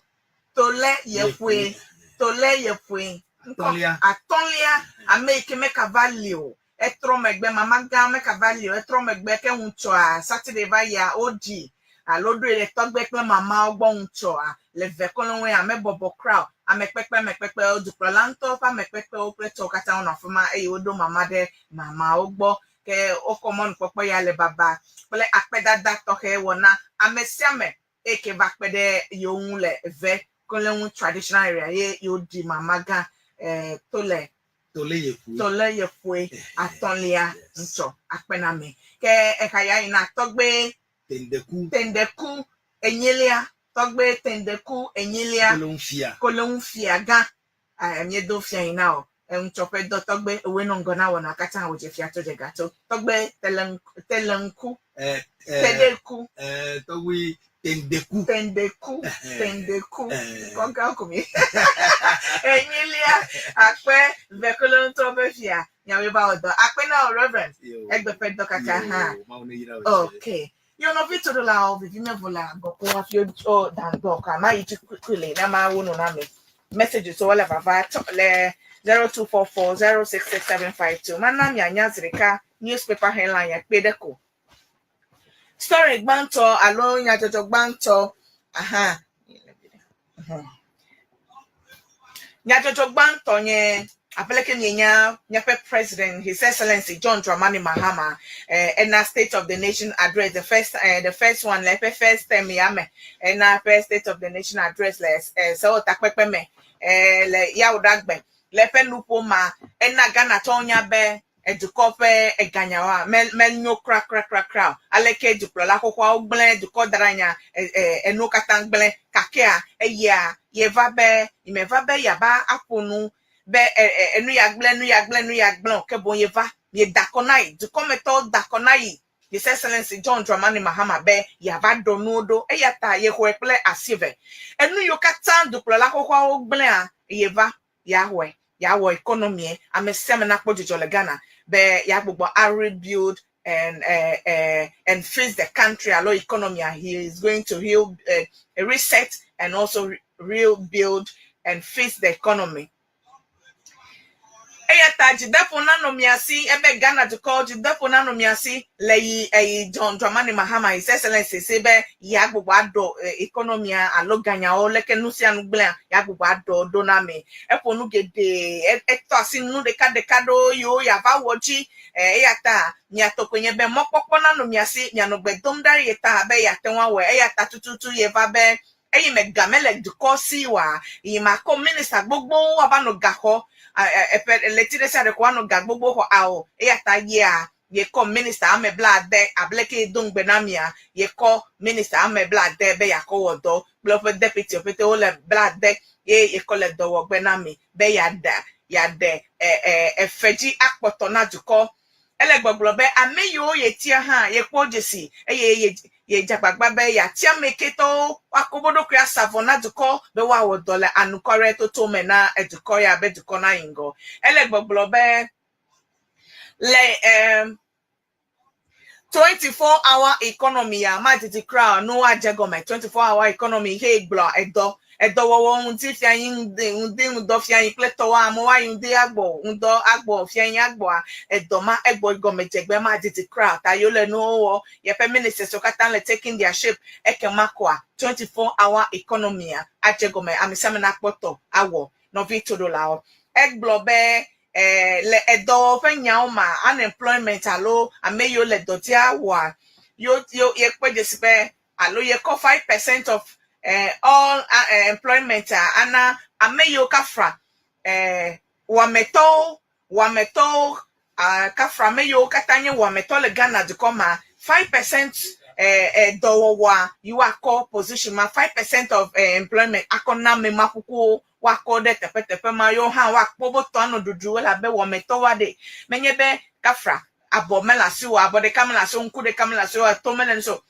Tole yeƒoe. Tole yeƒoe. Ŋkɔ Atɔ̃lia. atɔ̃lia, ame yi ke mekava li o. Etrɔ megbe, mamagã mekava li o. Etrɔ megbe ke ŋutsɔa, Saturday va yia, woɖi alo ɖoe le tɔgbe kple mamawo gbɔ ŋutsɔa le ve koloŋue ame bɔbɔ kura o. Ame kpekpe, ame kpekpewo, dukplɔla ŋutɔ ƒe ame kpekpewo kple tɔwo katã wonɔ afi ma eye woɖo mama ɖe mamawo gbɔ. Ke wokɔ mɔnukpɔkpɔ ya le baba kple akpedada tɔxɛ wɔ na ame sia ame eyi ke va kpe ɖe yewo ŋu le ve koloŋu traditional area ye yewoɖi mamagã tole Tole yeƒoe. Tole yeƒoe atɔ̃lia ŋutsɔ akpe na ame. Ke eha ya yina tɔgbe Tendeku. Tendeku enyilia. Tɔgbe tendeku enyilia. Koloŋu fia. Koloŋu fia gã. Míedo fia yi na wò. Eŋutsɔ ƒe dɔ tɔgbe ewoe nɔ ŋgɔ na wɔna katã wòdze fia tso dze gato. Tɔgbe teleŋku. Teɖeku. Tɔgbe Tendeku. Tendeku. Tendeku. Kɔga komi. Enyilia akpe vekolo ŋutɔ be fia nyawoe va wɔ dɔ. Akpe na o Reverend. Egbe ƒe dɔ kaka hã. Okay. Yo nɔvi toɖolawo vivimevula gɔko hafi wo dangɔ ka ma yi dzi quickly na ma wo no na mi. Messages wo le vava tɔ le 0244 066752. Mana mianya zi ɖeka newspaper headline ya kpe ɖe ko. Story gbãtɔ alo nyadzɔdzɔ gbãtɔ aha. Nyadzɔdzɔ gbãtɔ nye aƒeleke mienya míaƒe president His Excellency John Dramani Mahama ena State of the Nation address the first one le eƒe first term ya me ena eƒe State of the Nation address le sewɔtakpekpe me le Yawoɖagbe le eƒe nuƒo ma ena Ghanatɔwo nya be edukɔ ƒe eganyawoa menyo kra kra kra kra o. Aleke dukplɔla xoxoawo gblẽ dukɔ da ɖe anya enuwo katã gblẽ kakea eyia yeva be yimeva be yava aƒo nu be enu ya gblẽ nu ya gblẽ nu ya gblẽ o ke boŋ yeva yeda kɔ na yi dukɔmetɔwo da kɔ na yi His Excellency John Dramani Mahama be yeava ɖɔ nuwo ɖo eya ta yexɔe kple asi eve. Enu yiwo katã dukplɔla xoxoawo gblẽa yeva yeaxɔe yeawɔ economy ame sia ame nakpɔ dzidzɔ le Ghana be yeagbugbɔ a rebuild and fix the country alo economy. He is going to heal, reset and also rebuild and fix the economy. Eya ta dzideƒo nanɔ mia si ebe Ghana dukɔ dzideƒo nanɔ mia si le yi eyi John Dramani Mahama His Excellency si be yeagbugbɔ aɖɔ economia alo ganyawo leke nu sia nu gblẽa yeagbugbɔ aɖɔ ɖo na mi. Eƒo nu geɖe etɔ asi nu ɖeka ɖeka ɖewo yiwo yeava wɔ dzi eya ta miatɔ koe nye be mɔkpɔkpɔ nanɔ mia si mianɔ gbe dom ɖa ye ta be yeate ŋu awɔe eya ta tututu yeva be eyi me ga mele dukɔ si oa yi makɔ minista gbogbowo woava nɔ gaxɔ eƒe ɣleti ɖe sia ɖe ko woanɔ ga gbogbo xɔ ao eya ta yea yekɔ minista ame 70 abe leke do ŋugbe na mia yekɔ minista ame 70 be yeakɔ wɔ dɔ kple woƒe deputy ƒete wole 70 ye yekɔ le dɔ wɔ gbe na mi be yeaɖe yeaɖe efe dzi akpɔtɔ na dukɔ. Ele gbɔgblɔ be ame yiwo yetia hã yekpɔ dzesi eye yedze agbagba be yeatia ame ketɔwo woakɔ wo ɖokui asa vɔ na dukɔ be woawɔ dɔ le anukware toto me na edukɔ ya be dukɔ na yi ŋgɔ. Ele gbɔgblɔ be le 24 hour economy ya madidi kura no adze gɔme 24 hour economy he gblɔ edɔ edɔwɔwɔ ŋuti fia yi ŋdi ŋdi ŋdɔ fia yi kple tɔwo amewo ayi ŋdi agbɔ ŋdɔ agbɔ fia yi agbɔa edɔ ma egbɔ gɔme dzegbe madidi kura ta yewo le nuwo wɔ yeƒe ministers wo katã le taking their shape ekema koa 24 hour economy a adze gɔme ame sia ame nakpɔ tɔ awɔ nɔvi toɖolawo egblɔ be le edɔwɔwɔ ƒe nyawo ma unemployment alo ame yiwo le dɔ dzia wɔa yo yo yekpɔ dzesi be alo yekɔ 5% of all employment a ana ame yiwo kafra wɔametɔwo wɔametɔwo kafra ame yiwo katã nye wɔametɔ le Ghana dukɔ ma 5% dɔwɔwɔa yi woakɔ position ma 5% of employment akɔ na ame ma kukuwo woakɔ ɖe teƒeteƒe ma yewo hã woakpɔ wo tɔ anɔ ɖuɖu elabe wɔametɔwoa ɖe menye be kafra abɔ mele asi o abɔ ɖeka mele asi o ŋku ɖeka mele asi o eto mele nu so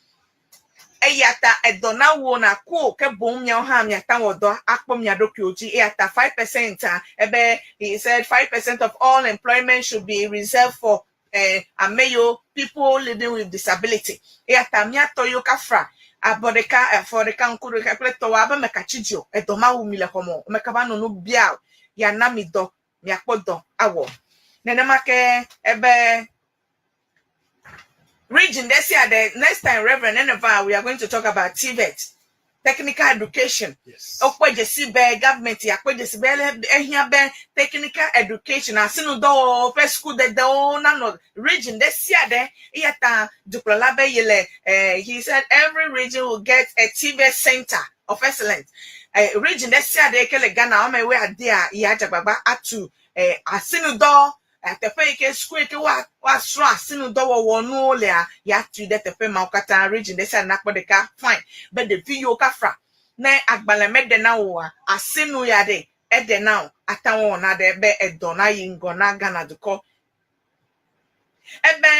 eya ta edɔ na wo na ku o ke boŋ miawo hã miata wɔ dɔ akpɔ mia ɖokuiwo dzi eya ta 5% a ebe he said 5% of all employment should be reserved for ame yiwo people living with disability eya ta miatɔ yiwo kafra abɔ ɖeka afɔ ɖeka ŋku ɖeka kple tɔwo abe meka tsi dzi o edɔ ma wu mi le xɔme o meka va nɔ nu bia o yana mi dɔ miakpɔ dɔ awɔ nenema ke ebe region ɖe sia ɖe next time Reverend Eneva we are going to talk about TVET technical education. Yes. Wokpɔ dzesi be government yakpɔ dzesi be ehiã be technical education asinudɔwɔwɔ ƒe sukudedewo nanɔ region ɖe sia ɖe eya ta dukplɔla be yele he said every region will get a TVET center of excellence. Region ɖe sia ɖe ke le Ghana wɔme wo adea ya dzagbagba atu asinudɔ teƒe yi ke suku yi ke woasrɔ̃ asinudɔwɔwɔ nuwo lea yatui ɖe teƒe mawo katã region ɖe sia ɖe nakpɔ ɖeka fine be ɖevi yiwo kafra ne agbalẽ meɖe na wo oa asinu ya ɖe eɖe na wo ate ŋu wɔna ɖe be edɔ na yi ŋgɔ na Ghana dukɔ. Ebe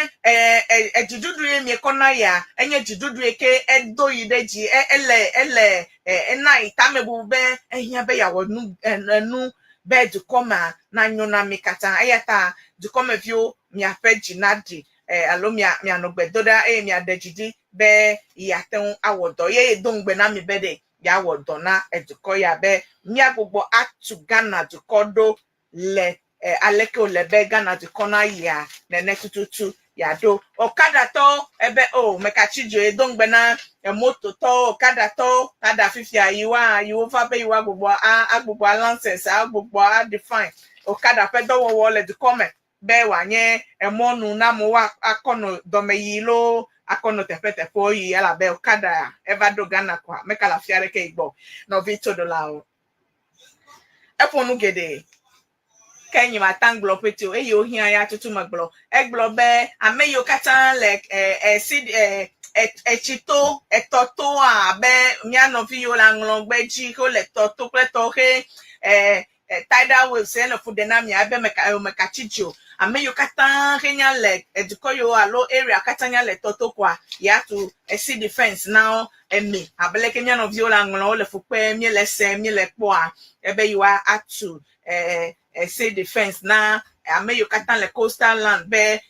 edziɖuɖu ye miekɔ na ya enye dziɖuɖu yi ke edo yi ɖe dzi ele ele ena yi tamebubu be ehiã be yeawɔ nu enu be dukɔ ma nanyo na mi katã. Eya ta dukɔmeviwo miaƒe dzi naɖi alo mia mianɔ gbe do ɖa eye miaɖe dzi ɖi be yeate ŋu awɔ dɔ ye yedo ŋugbe na mi be ɖe yeawɔ dɔ na edukɔ ya be miagbugbɔ atu Ghana dukɔ ɖo le aleke wòle be Ghana dukɔ nayia nene tututu yeaɖo. Okadatɔwo ebe o mekatsi dzo ye do ŋugbe na mototɔwo, okadatɔwo kada fifia yiwoa yiwo va be yewoagbugbɔ agbugbɔ a license agbugbɔ a define okada ƒe dɔwɔwɔ le dukɔ me be wòanye emɔnu na amewo akɔ nɔ dɔme yi loo akɔ nɔ teƒeteƒewo yi elabe okada eva ɖo Ghana koa meka le afi aɖeke yi gbɔ. Nɔvi toɖolawo. Eƒo nu geɖe ke nye mata ŋgblɔ ƒete o eye wohiã ya tutu megblɔ. Egblɔ be ame yiwo katã le si etsi to etɔ toa abe mía nɔvi yiwo le aŋlɔgbe dzi ke wole tɔ to kple tɔ xe tidal waves ele fu ɖe na mia ebe meka meka tsi dzi o. Ame yiwo katã xe nya le edukɔ yiwo alo area katã nya le tɔ to koa yeatu sea defense na wo eme abe leke mía nɔviwo le aŋlɔ wole fu kpe míele se míele kpɔa ebe yewoa atu sea defense na ame yiwo katã le coastal land be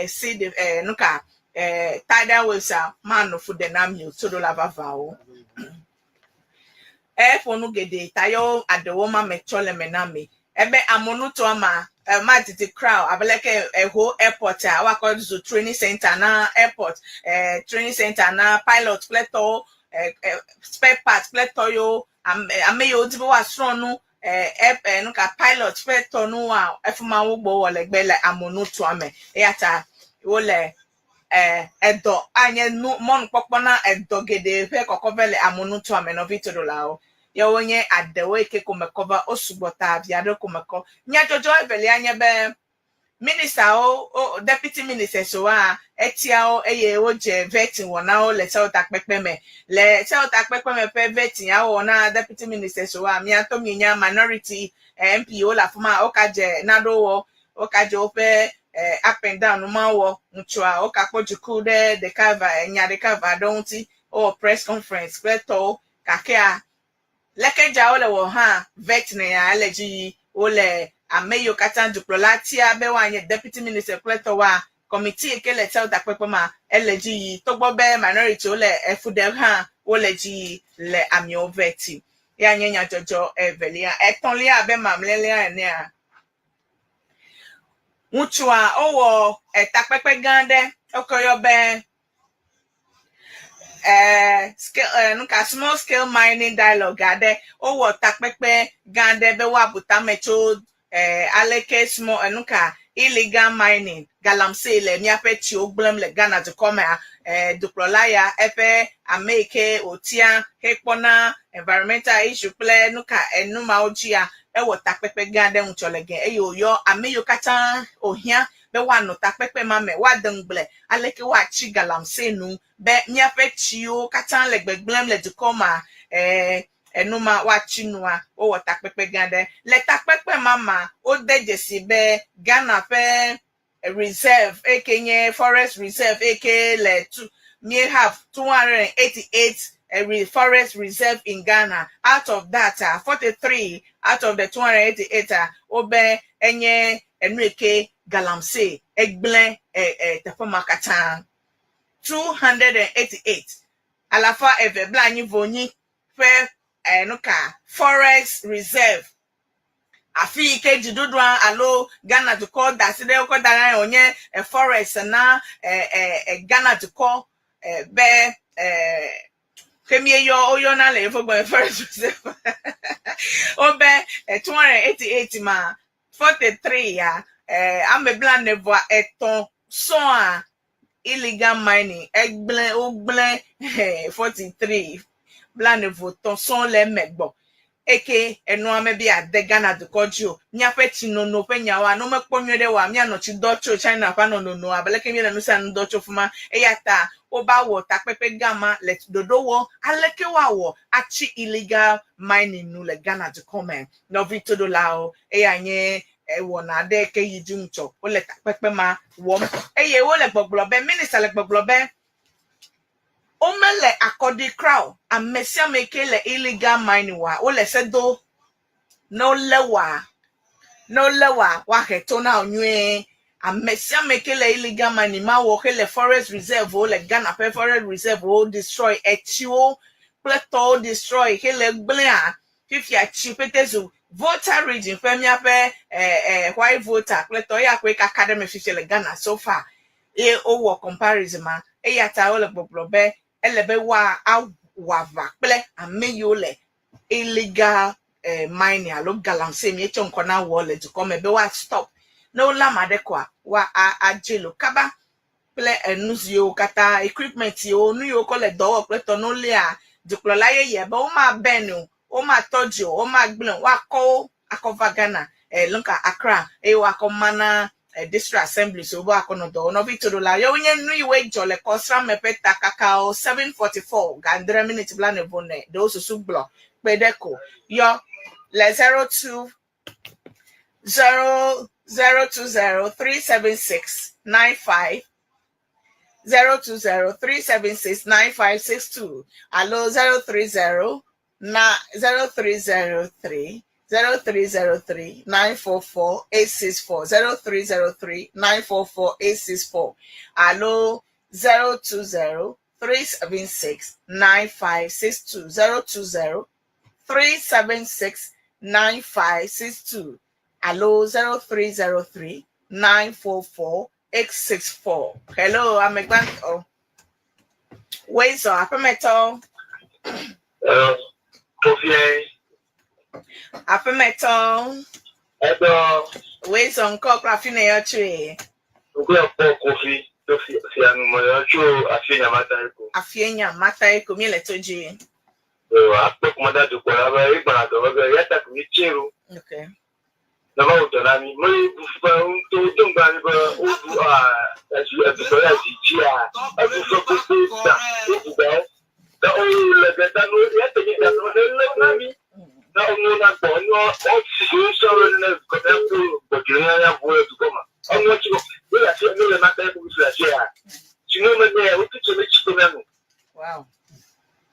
sea nuka tidal waves a manɔ fu ɖe na mi o toɖola vavawo. Eƒo nu geɖe ta yewo aɖewo ma me tsɔ le me na mi. Ebe amonutoa ma madidi kura o abe leke eho airport a woakɔ zu training center na airport training center na pilot kple tɔwo spare part kple tɔ yiwo ame yiwo di be woasrɔ̃ nu nuka pilot ƒe tɔ nuwoa efi ma wo gbɔ wɔ le gbe le amonutoa me. Eya ta wole edɔ anye nu mɔnukpɔkpɔ na edɔ geɖe ƒe kɔkɔ vɛ le amonutoa me nɔvi toɖolawo. Yewo nye aɖewo yi ke ko mekɔ va wo sugbɔ ta vi aɖewo ko mekɔ. Nyadzɔdzɔ evelia nye be ministawo deputy ministers woa etiawo eye wodze vetting wɔ na wo le sewɔtakpekpe me. Le sewɔtakpekpe me ƒe vetting ya wowɔ na deputy ministers woa miatɔ mienya minority MP wo le afi ma wokadze naɖewo wɔ wokadze woƒe up and down ma wɔ ŋutsua wokakpɔ dziku ɖe ɖeka eve nya ɖeka eve aɖewo ŋuti wowɔ press conference kple tɔwo gakea leke dzawo le wɔ hã vetting ya ele dzi yi wole ame yiwo katã dukplɔla tia be woanye deputy minister kple tɔwoa committee yi ke le sewɔtakpekpe ma ele dzi yi togbɔ be minority wole efu ɖem hã wole dzi yi le amewo veti. Ya nye nyadzɔdzɔ evelia. Etɔ̃lia abe mamlɛlia enea ŋutsua wowɔ takpekpe gã aɖe wokɔ yɔ be scale nuka small scale mining dialogue aɖe. Wowɔ takpekpe gã aɖe be woabu tame tso aleke small nuka illegal mining galamsey le míaƒe tsiwo gblẽm le Ghana dukɔ mea. Dukplɔla ya eƒe ame yi ke wòtia hekpɔna environmental issue kple nuka enu mawo dzia ewɔ takpekpe gã aɖe ŋutsɔ le ge eye wòyɔ ame yiwo katã wòhiã be woanɔ takpekpe ma me woade ŋugble aleke woatsi galamsey nu be míaƒe tsiwo katã le gbegblẽm le dukɔ ma enu ma woatsi nua wowɔ takpekpe gã aɖe. Le takpekpe ma ma wode dzesi be Ghana ƒe reserve eke nye forest reserve eke le tu we have 288 forest reserve in Ghana. Out of that, 43 out of the 288 wobe enye enu eke galamsey egblẽ teƒe ma katã. 288 alafa eve blanyi vonyi ƒe nuka forest reserve afi yi ke dziɖuɖua alo Ghana dukɔ da asi ɖe wokɔ da ɖe wònye forest na Ghana dukɔ be ke mieyɔ woyɔna le yevugbe me forest reserve wobe 288 ma 43 ya ame blaene vɔ etɔ̃ sɔa illegal mining egblẽ wogblẽ 43 blaene vɔ etɔ̃ sɔŋ le eme gbɔ eke enua me be ade Ghana dukɔ dzi o. Míaƒe tsinono ƒe nyawoa ne womekpɔ nyuie ɖe oa míanɔ tsi dɔ tso China ƒe anɔ nono abe leke míele nu sia nu dɔ tso fi ma. Eya ta wova wɔ takpekpe gã ma le ɖoɖo wɔm aleke woawɔ atsi illegal mining nu le Ghana dukɔ me. Nɔvi toɖolawo eya nye Ewɔna aɖe ke yi dzi ŋutsɔ wole takpekpe ma wɔm eye wole gbɔgblɔ be minista le gbɔgblɔ be womele akɔɖi kura o. Ame sia ame ke le illegal mining wa wole se do ne wolé wa ne wolé wa woahe to na wo nyuie. Ame sia ame ke le illegal mining ma wɔ hele forest reserve wo le Ghana ƒe forest reserve wo destroy etsiwo kple tɔwo destroy hele gblẽa fifia tsi ƒete zu Volta region ƒe míaƒe eh, eh, white Volta kple tɔ eya koe kaka ɖe me fifia le Ghana so far ye wowɔ comparison ma eya ta wole gbɔgblɔ be ele be woa awɔ aʋa kple ame yiwo le illegal mining alo galamsey míetsɔ ŋkɔ na wɔ le dukɔ me be woa stop ne wolé ame aɖe koa woa adze lo kaba kple enu siwo katã equipment yiwo nu yiwo kɔ le dɔ wɔ kple tɔ ne woléa dukplɔla yeye be woma ben o womatɔ dzi o womagblẽ o woakɔ wo akɔ va Ghana nka Accra eye woakɔ mana district assembly so be woakɔ nɔ dɔ wɔm. Nɔvi toɖola yewo nye nu yiwoe dzɔ le kɔsrame ƒe takakawo 7:44 gandre minute blane vɔ ne ɖewo susu gblɔ kpe ɖe ko yɔ le 02 0 020 376 95 020 376 9562 alo 030 na 0303 0303 944 864 0303 944 864 alo 020 376 9562 020 376 9562 alo 0303 944 864. Hello, amegbãtɔ. Wezo, aƒemetɔ. Kofie. Aƒemetɔ. Ɛdɔ. Wezo ŋkɔ kple afi ne yɔ tsoe. Ŋkɔ kpɔ Kofi to fianumɔ yɔ tso afie nyamata eko. Afie nyamata eko mi le to dzi. Akpɛ kumada dukɔ la be egbana dɔ be ya ta kumi tseru. Okay. Na ma wòdɔ na mi. Me bu fe ŋutɔ do ŋgba mi be wobu ezi edukɔ ya zi dzia ebu fe gbogbo da wobu gawo. Da wo le geta no ya te nyi da no ne le na mi. Na wo na gbɔ nyɔ ɔsi si wo sɔrɔ ne gɔmɛ ko gbɔdzi ne ya bu le dukɔ ma. Ɔnyɔ tsi ko ne le afi ne le ma ta ko fi afi ya. Tsi ne me ne wo tu tse me tsi ko mia nu. Wow.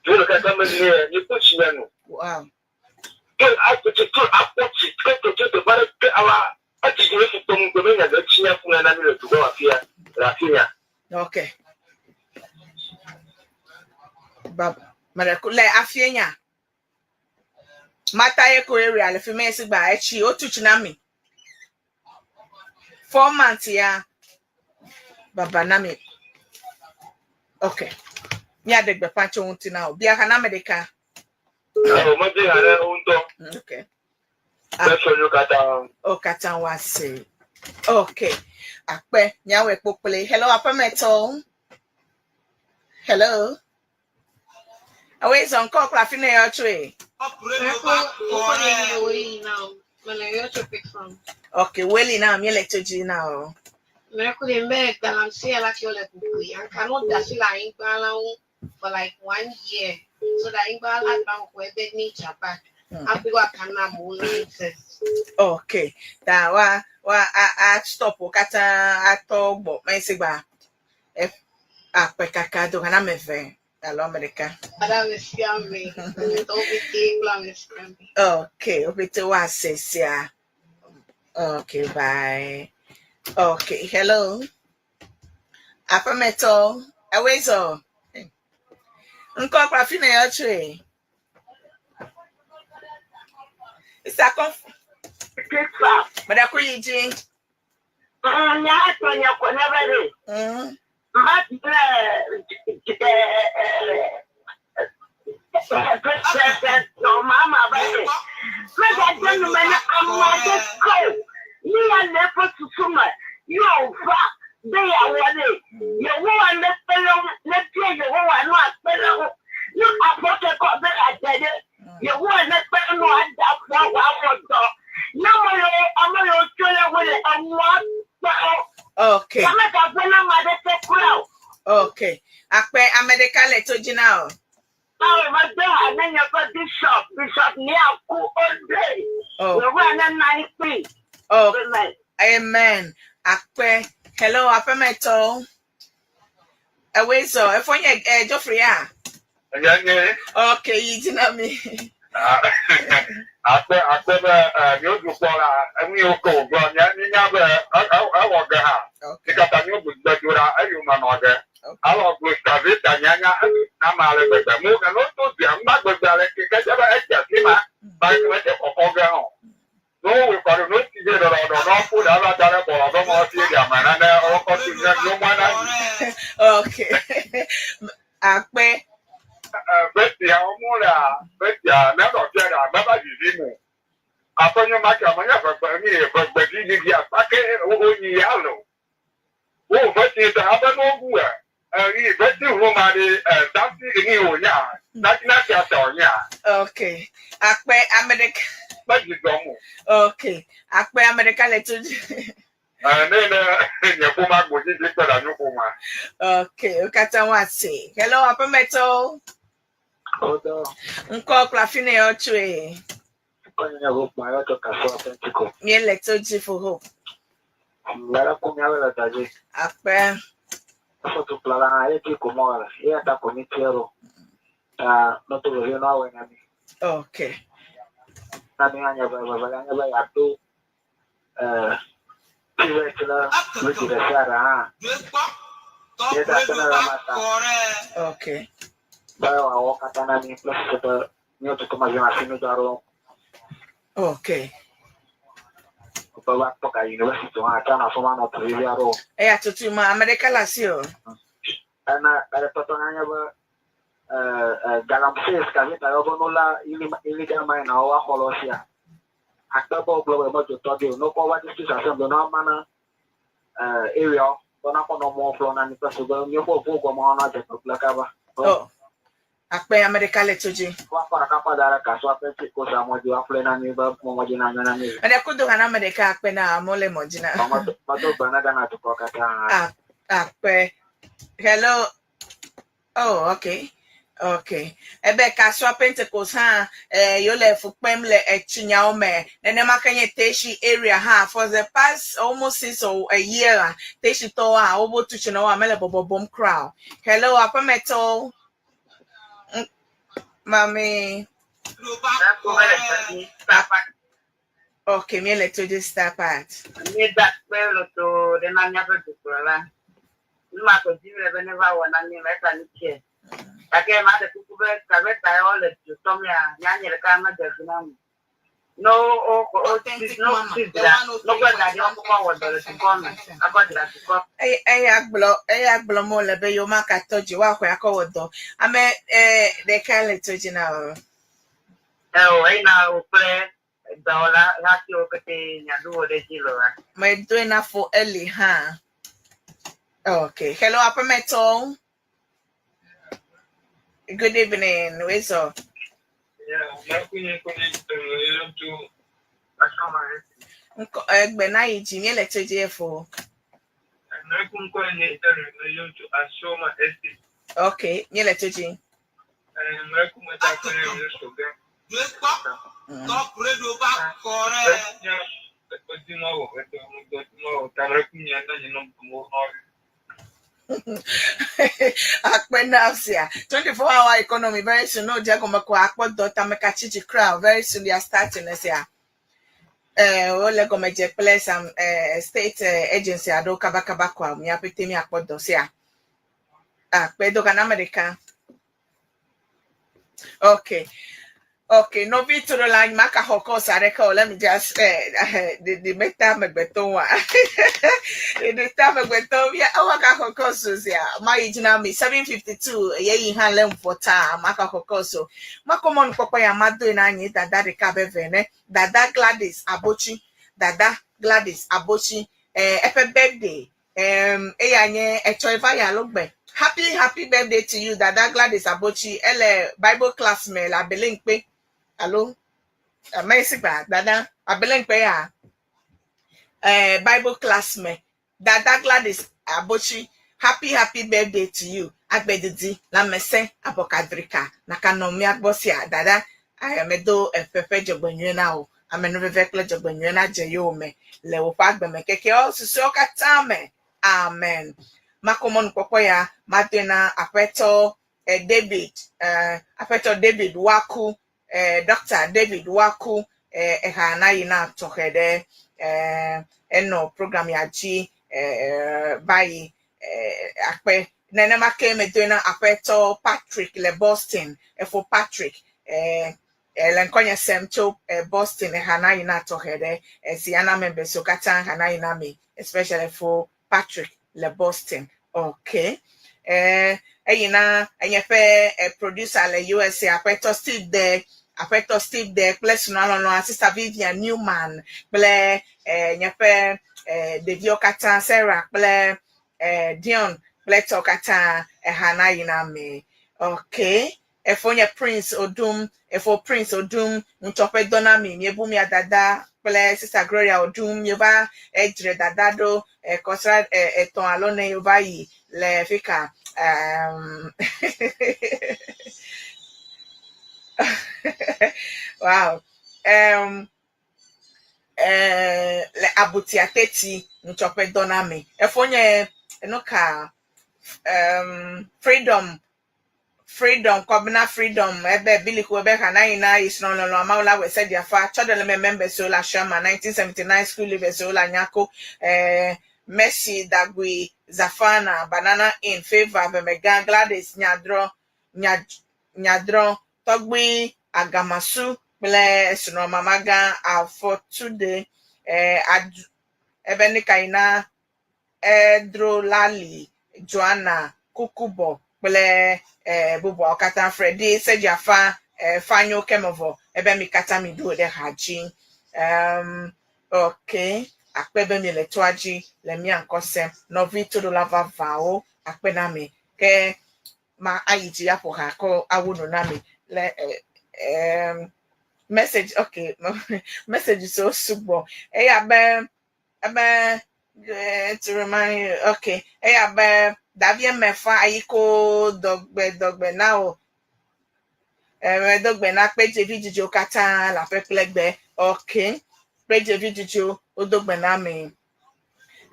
Tu le kaka me ne ne ko tsi mia nu. Wow. Ke akpɔtsi ke akpɔtsi ke tɔtɔ teƒe aɖe ke awa etsi dzi fi tɔm gbe me nya be tsi nya ƒuna na mi le dukɔ afia le afi nya. Okay. Bab, mɛrɛ le afie nya. Mata ye ko area le fi me si gba etsi o tu tsi na mi. 4 months ya. Baba na mi. Okay. Mia de gbeƒã tso ŋuti na o. Bia ha na ame ɖeka. Ɔ mede ha ɖe wo ŋutɔ. Okay. Be sɔnyo katã. O katã wa se. Okay. Akpe miawɔe kpokple. Hello aƒemetɔ. Hello. Awe zɔn kɔ kple afi ne yɔ tsoe. Okay, weli na mi le to dzi na o. For like one year, so that anyigba la gba ŋku ebe nature back. Hafi woaka na amewo access. Okay. Ta wa wa a a stop wo katã atɔ gbɔ mɛsi gba. Ef akpe kaka do kana me ve alo ame ɖeka. Ada me sia me, ametɔwo pete kple ame sia ame. Okay, opete wa se sia. Okay, bye. Okay, hello. Aƒemetɔ, ewezo. Ŋkɔ kple afi ne yɔ tsoe. Isa kɔn. Mɛɖe ku yi dzi. Nya tɔ nye ko ne be ɖe. Ma le president mama be ɖe. Megade nu me ne ame aɖe ko ni ya le eƒe susu me ye wòva be yeawɔ ɖe. Yehowa ne kpe ɖe ŋu, ne bia Yehowa no akpe ɖe ŋu. Ne afɔ ke kɔ be yeade ɖe. Yehowa ne kpe ɖe ŋu ada afɔ wòawɔ dɔ. Ne ame yiwo ame yiwo tso le wo le enua kpe wo. Okay. Ame gagbe na ame aɖeke kura o. Okay. Akpe ame ɖeka le to dzi na o. Awo megbe ha ne nye ƒe bishop, Bishop Niaku Ode. Oh. Yehowa ne na anyi kpli. Oh, amen. Akpe. Hello, aƒemetɔwo. Ewoe zɔ, efɔ nye eh, Geoffrey ya? Nye nye. Okay, yi dzi na mi. Akpe akpe be míwo dukɔ la enu yiwo ke wògblɔ mía míenya be ewɔ ge hã. Mi katã míwo gbedoɖa eyome nɔ ge. Alɔ glo skaveta nyanya na ame ale gbegbe. Mo ne woto dua ŋgba gbegbe ale ke ke dze be edze afi ma ba ke medze kɔkɔ ge hã o. Ne wowɔe kɔ ɖo ne wotsi dze ɖɔɖɔɖɔ ne woƒo ɖe ava da ɖe bɔlɔ be mɔ fi ɖe ame nane wokɔ tu nye nyɔmɔ na yi. Okay. Akpe. Betia womu la betia ne ɖɔ fia ɖe ame va vivi mu. Aƒe nyɔ ma ke ame nye ʋegbe mi ʋegbe didi akpa ke wonyi ya lo. Wo veti ta abe no gu e eri veti hu ma ɖe dasi ni wo nya national theatre nya. Okay. Akpe ame ɖeka. Be dzidzɔ mu. Okay. Akpe ame ɖeka le to dzi. Ne ne nye ƒome agbo didi kpe ɖe anyu ƒomea. Okay. Wo katã woase. Hello aƒemetɔwo. Odo. Ŋkɔ kple afi ne yɔ tsoe. Ŋkɔ nye nye Hope ma yɔ tso Kasoa Pentiko. Míele to dzi fo Hope. Mele ku míawo le dɔ dzi. Akpe. Efo dukplɔla hã ye dzi ko mɔ le. Eya ta ko mi tia ɖo. Ta noto vevie nɔ awɔe na mi. Okay. Na mi hã nye be vevelia nye be yeaɖo eh TVET le village ɖe sia ɖe hã. Ye da akpe na Ramata. Okay. Be wòawɔ katã na mi kple susu be míawo dukɔmeviwo hã asi nu dɔ aɖewo. Okay. Be woakpɔ ga university hã tsɔ nɔ afima nɔ du vivi aɖewo. Eya tutu ma ame ɖeka le asi o. Ena eɖetɔtɔ hã nye be galamsey excavator yɔ be no la illegal mine wo axɔ le wo sia. Akpe be wogblɔ be medzo tɔ ge o. Ne wokɔ va district assembly ne woama na area wo be nakɔ nɔ mɔ ƒlɔ na mi kple su be míeƒe ʋuwo gɔme hã na dze gbegblẽ kaba. Oh. Akpe ame ɖeka le to dzi. Woakɔ ɖeka kɔ da ɖe kasoa ƒe ŋuti ko sa mɔ dzi woaƒle na mi be mɔ dzi nanyo na mi. Eɖe kudo hã na ame ɖeka akpe na amewo le mɔ dzi na. Medo gbe na Ghana dukɔ katã. Akpe. Hello. Oh, okay. Okay. Ebe Kasoa Pentecost hã eh, yole fu kpem le etsinyawo me. Nenema ke nye Teshi area hã for the past almost 6 or a year Teshi tɔwo hã wobo tu tsi na wo mele bɔbɔbɔm kura o. Hello, aƒemetɔwo. Mami. Okay, míele to dzi star part. Míeda akpe loto ɖe na míaƒe dukplɔla. Nu ma ko dim le be neva wɔ na mí ma eta ŋutie. Gake maɖe kuku be kabeta ya wole dzo tɔm ya, nya nye ɖeka mede vi na mu. No o o no si dzra, no kple da ɖi wokɔ wɔ dɔ le dukɔ me, akɔ dzra dukɔ. Eya gblɔ eya gblɔ mo le be yewo makatɔ dzi woaxɔe akɔ wɔ dɔ. Ame ɖeka le to dzi na o. Eo eyina wo kple dɔwɔla hatiwo pete miaɖu wo ɖe dzi lo. Medoe na fo Eli hã. Okay. Hello, aƒemetɔwo. Good evening, Wezo. Ŋkɔ egbe na yi dzi míele to dzi efo. Okay, míele to dzi. Akpe na sia. 24 hour economy very soon. No, Jago ko akpɔ dɔ tameka chichi crowd very soon they are starting this year. Wole gɔme dze kple some state agency aɖewo kabakaba koa míaƒete míakpɔ dɔ sia. Akpe do gana ame ɖeka. Okay. Okay, nɔvi to ɖo la maka xɔ course aɖeke o. Let me just the meta amegbetɔ wa. The ta amegbetɔ mia awa ka xɔ course sia. Ma yi dzi na mi 7:52 ye yi hã le ŋvɔ ta maka xɔ course o. Makɔ mɔnukpɔkpɔ ya ma doe na nye dada ɖeka be ve ne. Dada Gladys Abochi. Dada Gladys Abochi. Eƒe birthday. Eya nye etsɔ eva ya alo gbe. Happy happy birthday to you Dada Gladys Abochi. Ele Bible class me le Abelenkpe. Alo ame si gba Dada Abelenkpe ya. Bible class me. Dada Gladys Abochi. Happy happy birthday to you. Agbedidi lamese abɔkadrika nakanɔ mía gbɔ sia Dada amedo eƒe ƒe dzɔgbenyui na wo. Amenuveve kple dzɔgbenyuie nadze yowòme le woƒe agbemekekeawo susɔewo katã me. Amen. Makɔ mɔnukpɔkpɔ ya madoe na Aƒetɔ eh, David, eh, Aƒetɔ David Waku, eh, Dr. David Waku, eh, eha na yi na tɔxɛ ɖe eh, enɔ program ya dzi eh, va yi eh, akpe. Nenema ke medoe na Aƒetɔ Patrick le Boston, efo Patrick, eh, le ŋkɔnye sem tso Boston eha na yi na tɔxɛ ɖe esi ana members wo katã ha na yi na mi especially for Patrick le Boston. Okay. Eyi na enye ƒe producer le USA aƒetɔ Steve De aƒetɔ Steve De kple srɔ̃a lɔlɔ̃a Sister Vivian Newman kple nye ƒe ɖeviwo katã Sarah kple Dion kple tɔ katã eha na yi na mi. Okay. Efo nye Prince Odum, efo Prince Odum, ŋutɔ ƒe dɔ na mi, miebu mia dada kple Sister Gloria Odum, mieva edzre dada ɖo kɔsra etɔ̃ alo ne yova yi le fika. Wow. Le abutia teti ŋutɔ ƒe dɔ na mi. Efo nye nuka Freedom Freedom Kɔbena Freedom ebe Biliku ebe Hana yi na yi srɔ̃ lɔlɔ̃ Mawu la wɔ se diafa tsɔ ɖe le me members wo le Asiama 1979 school leavers wo le Anyako eh, Mercy Dagui Zafana Banana Inn Favour Vemegã Gladys Nyadrɔ Nya Nyadrɔ Tɔgbui Agamasu kple srɔ̃ Mamagã Afɔtude eh, Ad ebe nika yi na Edro Lali, Joanna, Kukubɔ kple eh, bubuawo katã. Freddy Sedziafa, eh, Fanyo Kemevɔ, ebe mi katã mi ɖo ɖe ha dzi. Ok, akpe be mi le toa dzi le mia ŋkɔ sem. Nɔvi toɖola vavãwo, akpe na mi. Ke ma ayi dzi aƒo ha kɔ awu nu na mi le eh, message, ok, message so sugbɔ. Eya be ebe to remind you, okay. Eya be Davie mefa ayiko dɔgbe dɔgbe na o. Eme dɔgbe na kpedzevi dzidziwo katã le aƒe kple gbe. Okay. Kpedzevi dzidziwo wodo gbe na mi.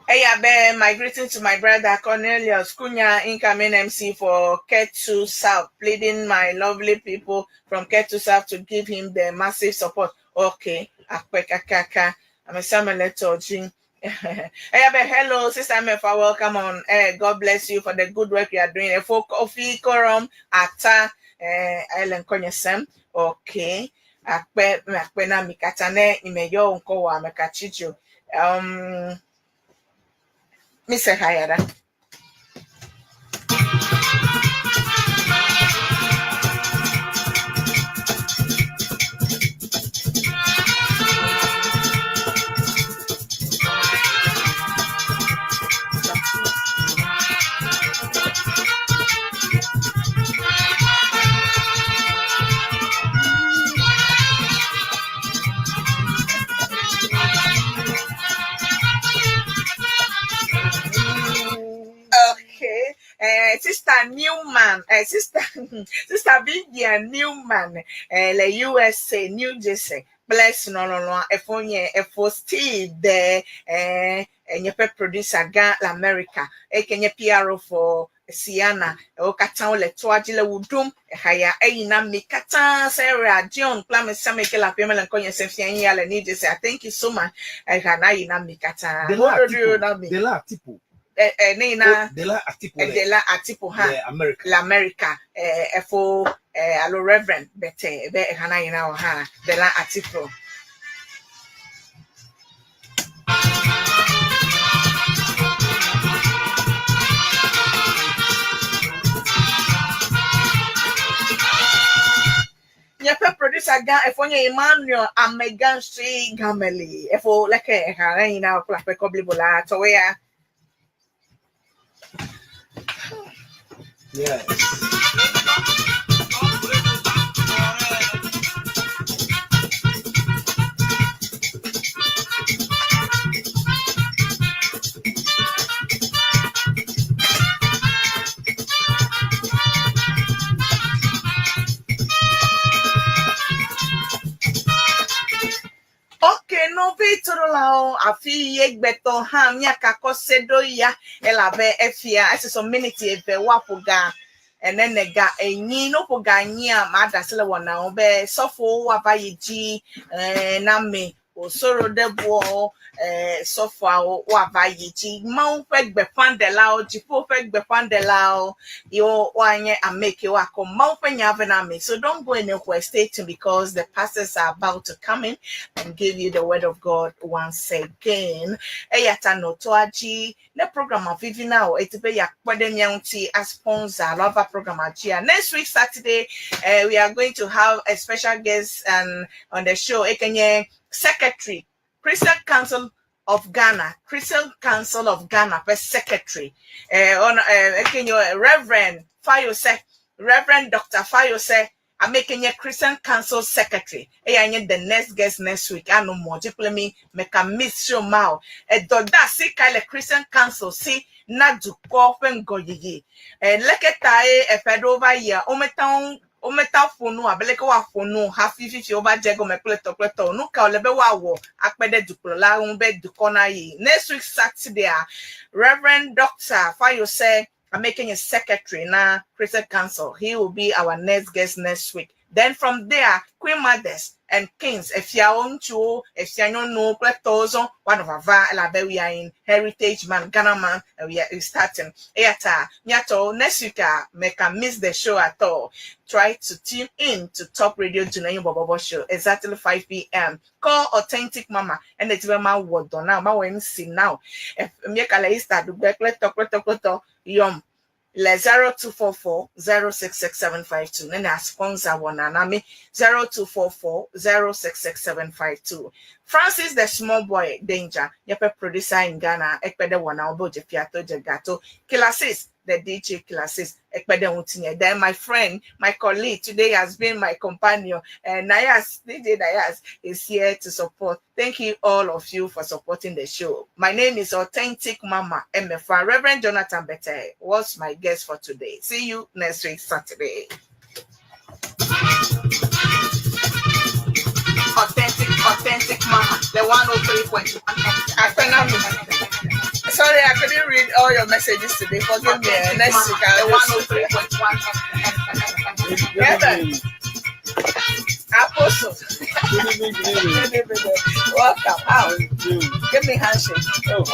Eya be my greeting to my brother Cornelius Kunya, incoming MC for Ketu South, pleading my lovely people from Ketu South to give him the massive support. Okay. Akpe kakaka. Ame sia ame le tɔ dzi. Eya be hello sister Mefa, welcome on air. God bless you for the good work you are doing. Efo Kofi Korom Ata ele ŋkɔnye sem. Okay. Akpe akpe na mi katã ne ime yɔ ŋkɔ wɔ ame ka tsi dzo. Mi se haya ɖa. Okay. Sister Newman, Sister Sister Vivian Newman, le USA, New Jersey. Bless no no no. Efo nye efo Steve de nye ƒe producer gã le America. Eke nye PRO for Siana. Wo katã wole toa dzi le wu ɖum. Ehaya eyi na mi katã Sarah, John kple ame sia ame ke le aƒea me le ŋkɔnye sem fia ya le New Jersey. Thank you so much. Eha na yi na mi katã. Dela Woɖoɖo na mi. Atipo. Dela Atipo. Ne yi na Dela Atipo le Dela Atipo hã le America. Le America. Efo alo Reverend Bete be eha na yi na wo hã. Dela Atipo. Nye ƒe producer gã efo nye Emmanuel Amegansi Gameli. Efo leke eha na yi na wo kple aƒekɔ blibo la tɔwoe ya. Yes. Toɖolawo afi ye gbetɔ hã míakakɔ se ɖo ya elabe efia esesɔ miniti eve woaƒo ga enene ga enyi ne woƒo ga enyia maɖe asi le wɔnawo be sɔfowo woava yi dzi eh, na me osoro ɖe buɔ eh, sɔfoawo woava yi dzi Mawu ƒe gbeƒãɖelawo dziƒo ƒe gbeƒãɖelawo yewo woanye ame ke woakɔ Mawu ƒe nya vɛ na ame. So don't go anywhere. Stay tuned because the pastors are about to come in and give you the word of God once again. Eya ta nɔ toa dzi ne program vivi na o eti be yeakpe ɖe mía ŋuti a sponsor alo ava program dzia. Next week Saturday, we are going to have a special guest and on the show. Eke nye secretary Christian Council of Ghana, Christian Council of Ghana ƒe secretary, on eke nye Reverend Fayose, Reverend Dr. Fayose, ame ke nye Christian Council secretary. Eya nye the next guest next week. Anɔ mɔ dzi kple mi meka miss show ma o. Edɔdeasi kae le Christian Council si na dukɔ ƒe ŋgɔyiyi. Leke tae eƒe ɖewo va yia womete ŋu womete ƒo nu abe leke woaƒo nu hafi fifi wova dze egɔme kple tɔ kple tɔ. Nu ka wòle be woawɔ akpe ɖe dukplɔla ŋu be dukɔ na yi. Next week Saturday a, Reverend Dr. Fayose ame ke nye secretary na Christian Council. He will be our next guest next week. Then from there, Queen Mothers and Kings, efiawo ŋutsuwo, efia nyɔnuwo kple tɔwo zɔ woanɔ vava elabe we are in Heritage Month, Ghana Month, and we are starting. Eya ta miatɔwo next week a meka miss the show at all. Try to tune in to Top Radio Dunenyo Bobobo Show exactly 5 p.m. Call Authentic Mama and it's ma wɔ dɔ now, ma wɔ MC now. Mieka le Easter dugbe kple tɔ kple tɔ kple tɔ yɔm le 0244 066752 ne na sponsor wɔ na mi 0244 066752. Francis the small boy danger yɛpɛ producer in Ghana ekpe ɖe wɔna wo be wòdze fiato dze gato. Killer Six, the DJ Killer Six, ekpe ɖe ŋutinye. Then my friend, my colleague today has been my companion, and Nayas, DJ Nayas is here to support. Thank you all of you for supporting the show. My name is Authentic Mama MFR. Reverend Jonathan Bete was my guest for today. See you next week, Saturday. Authentic, Authentic Mama, the 103.1. Sorry, I couldn't read all your messages today. Forgive me. Next week, I'll just 103.1. Apostle. Good evening, good evening. Welcome. How? Thank you. Give me handshake. Oh.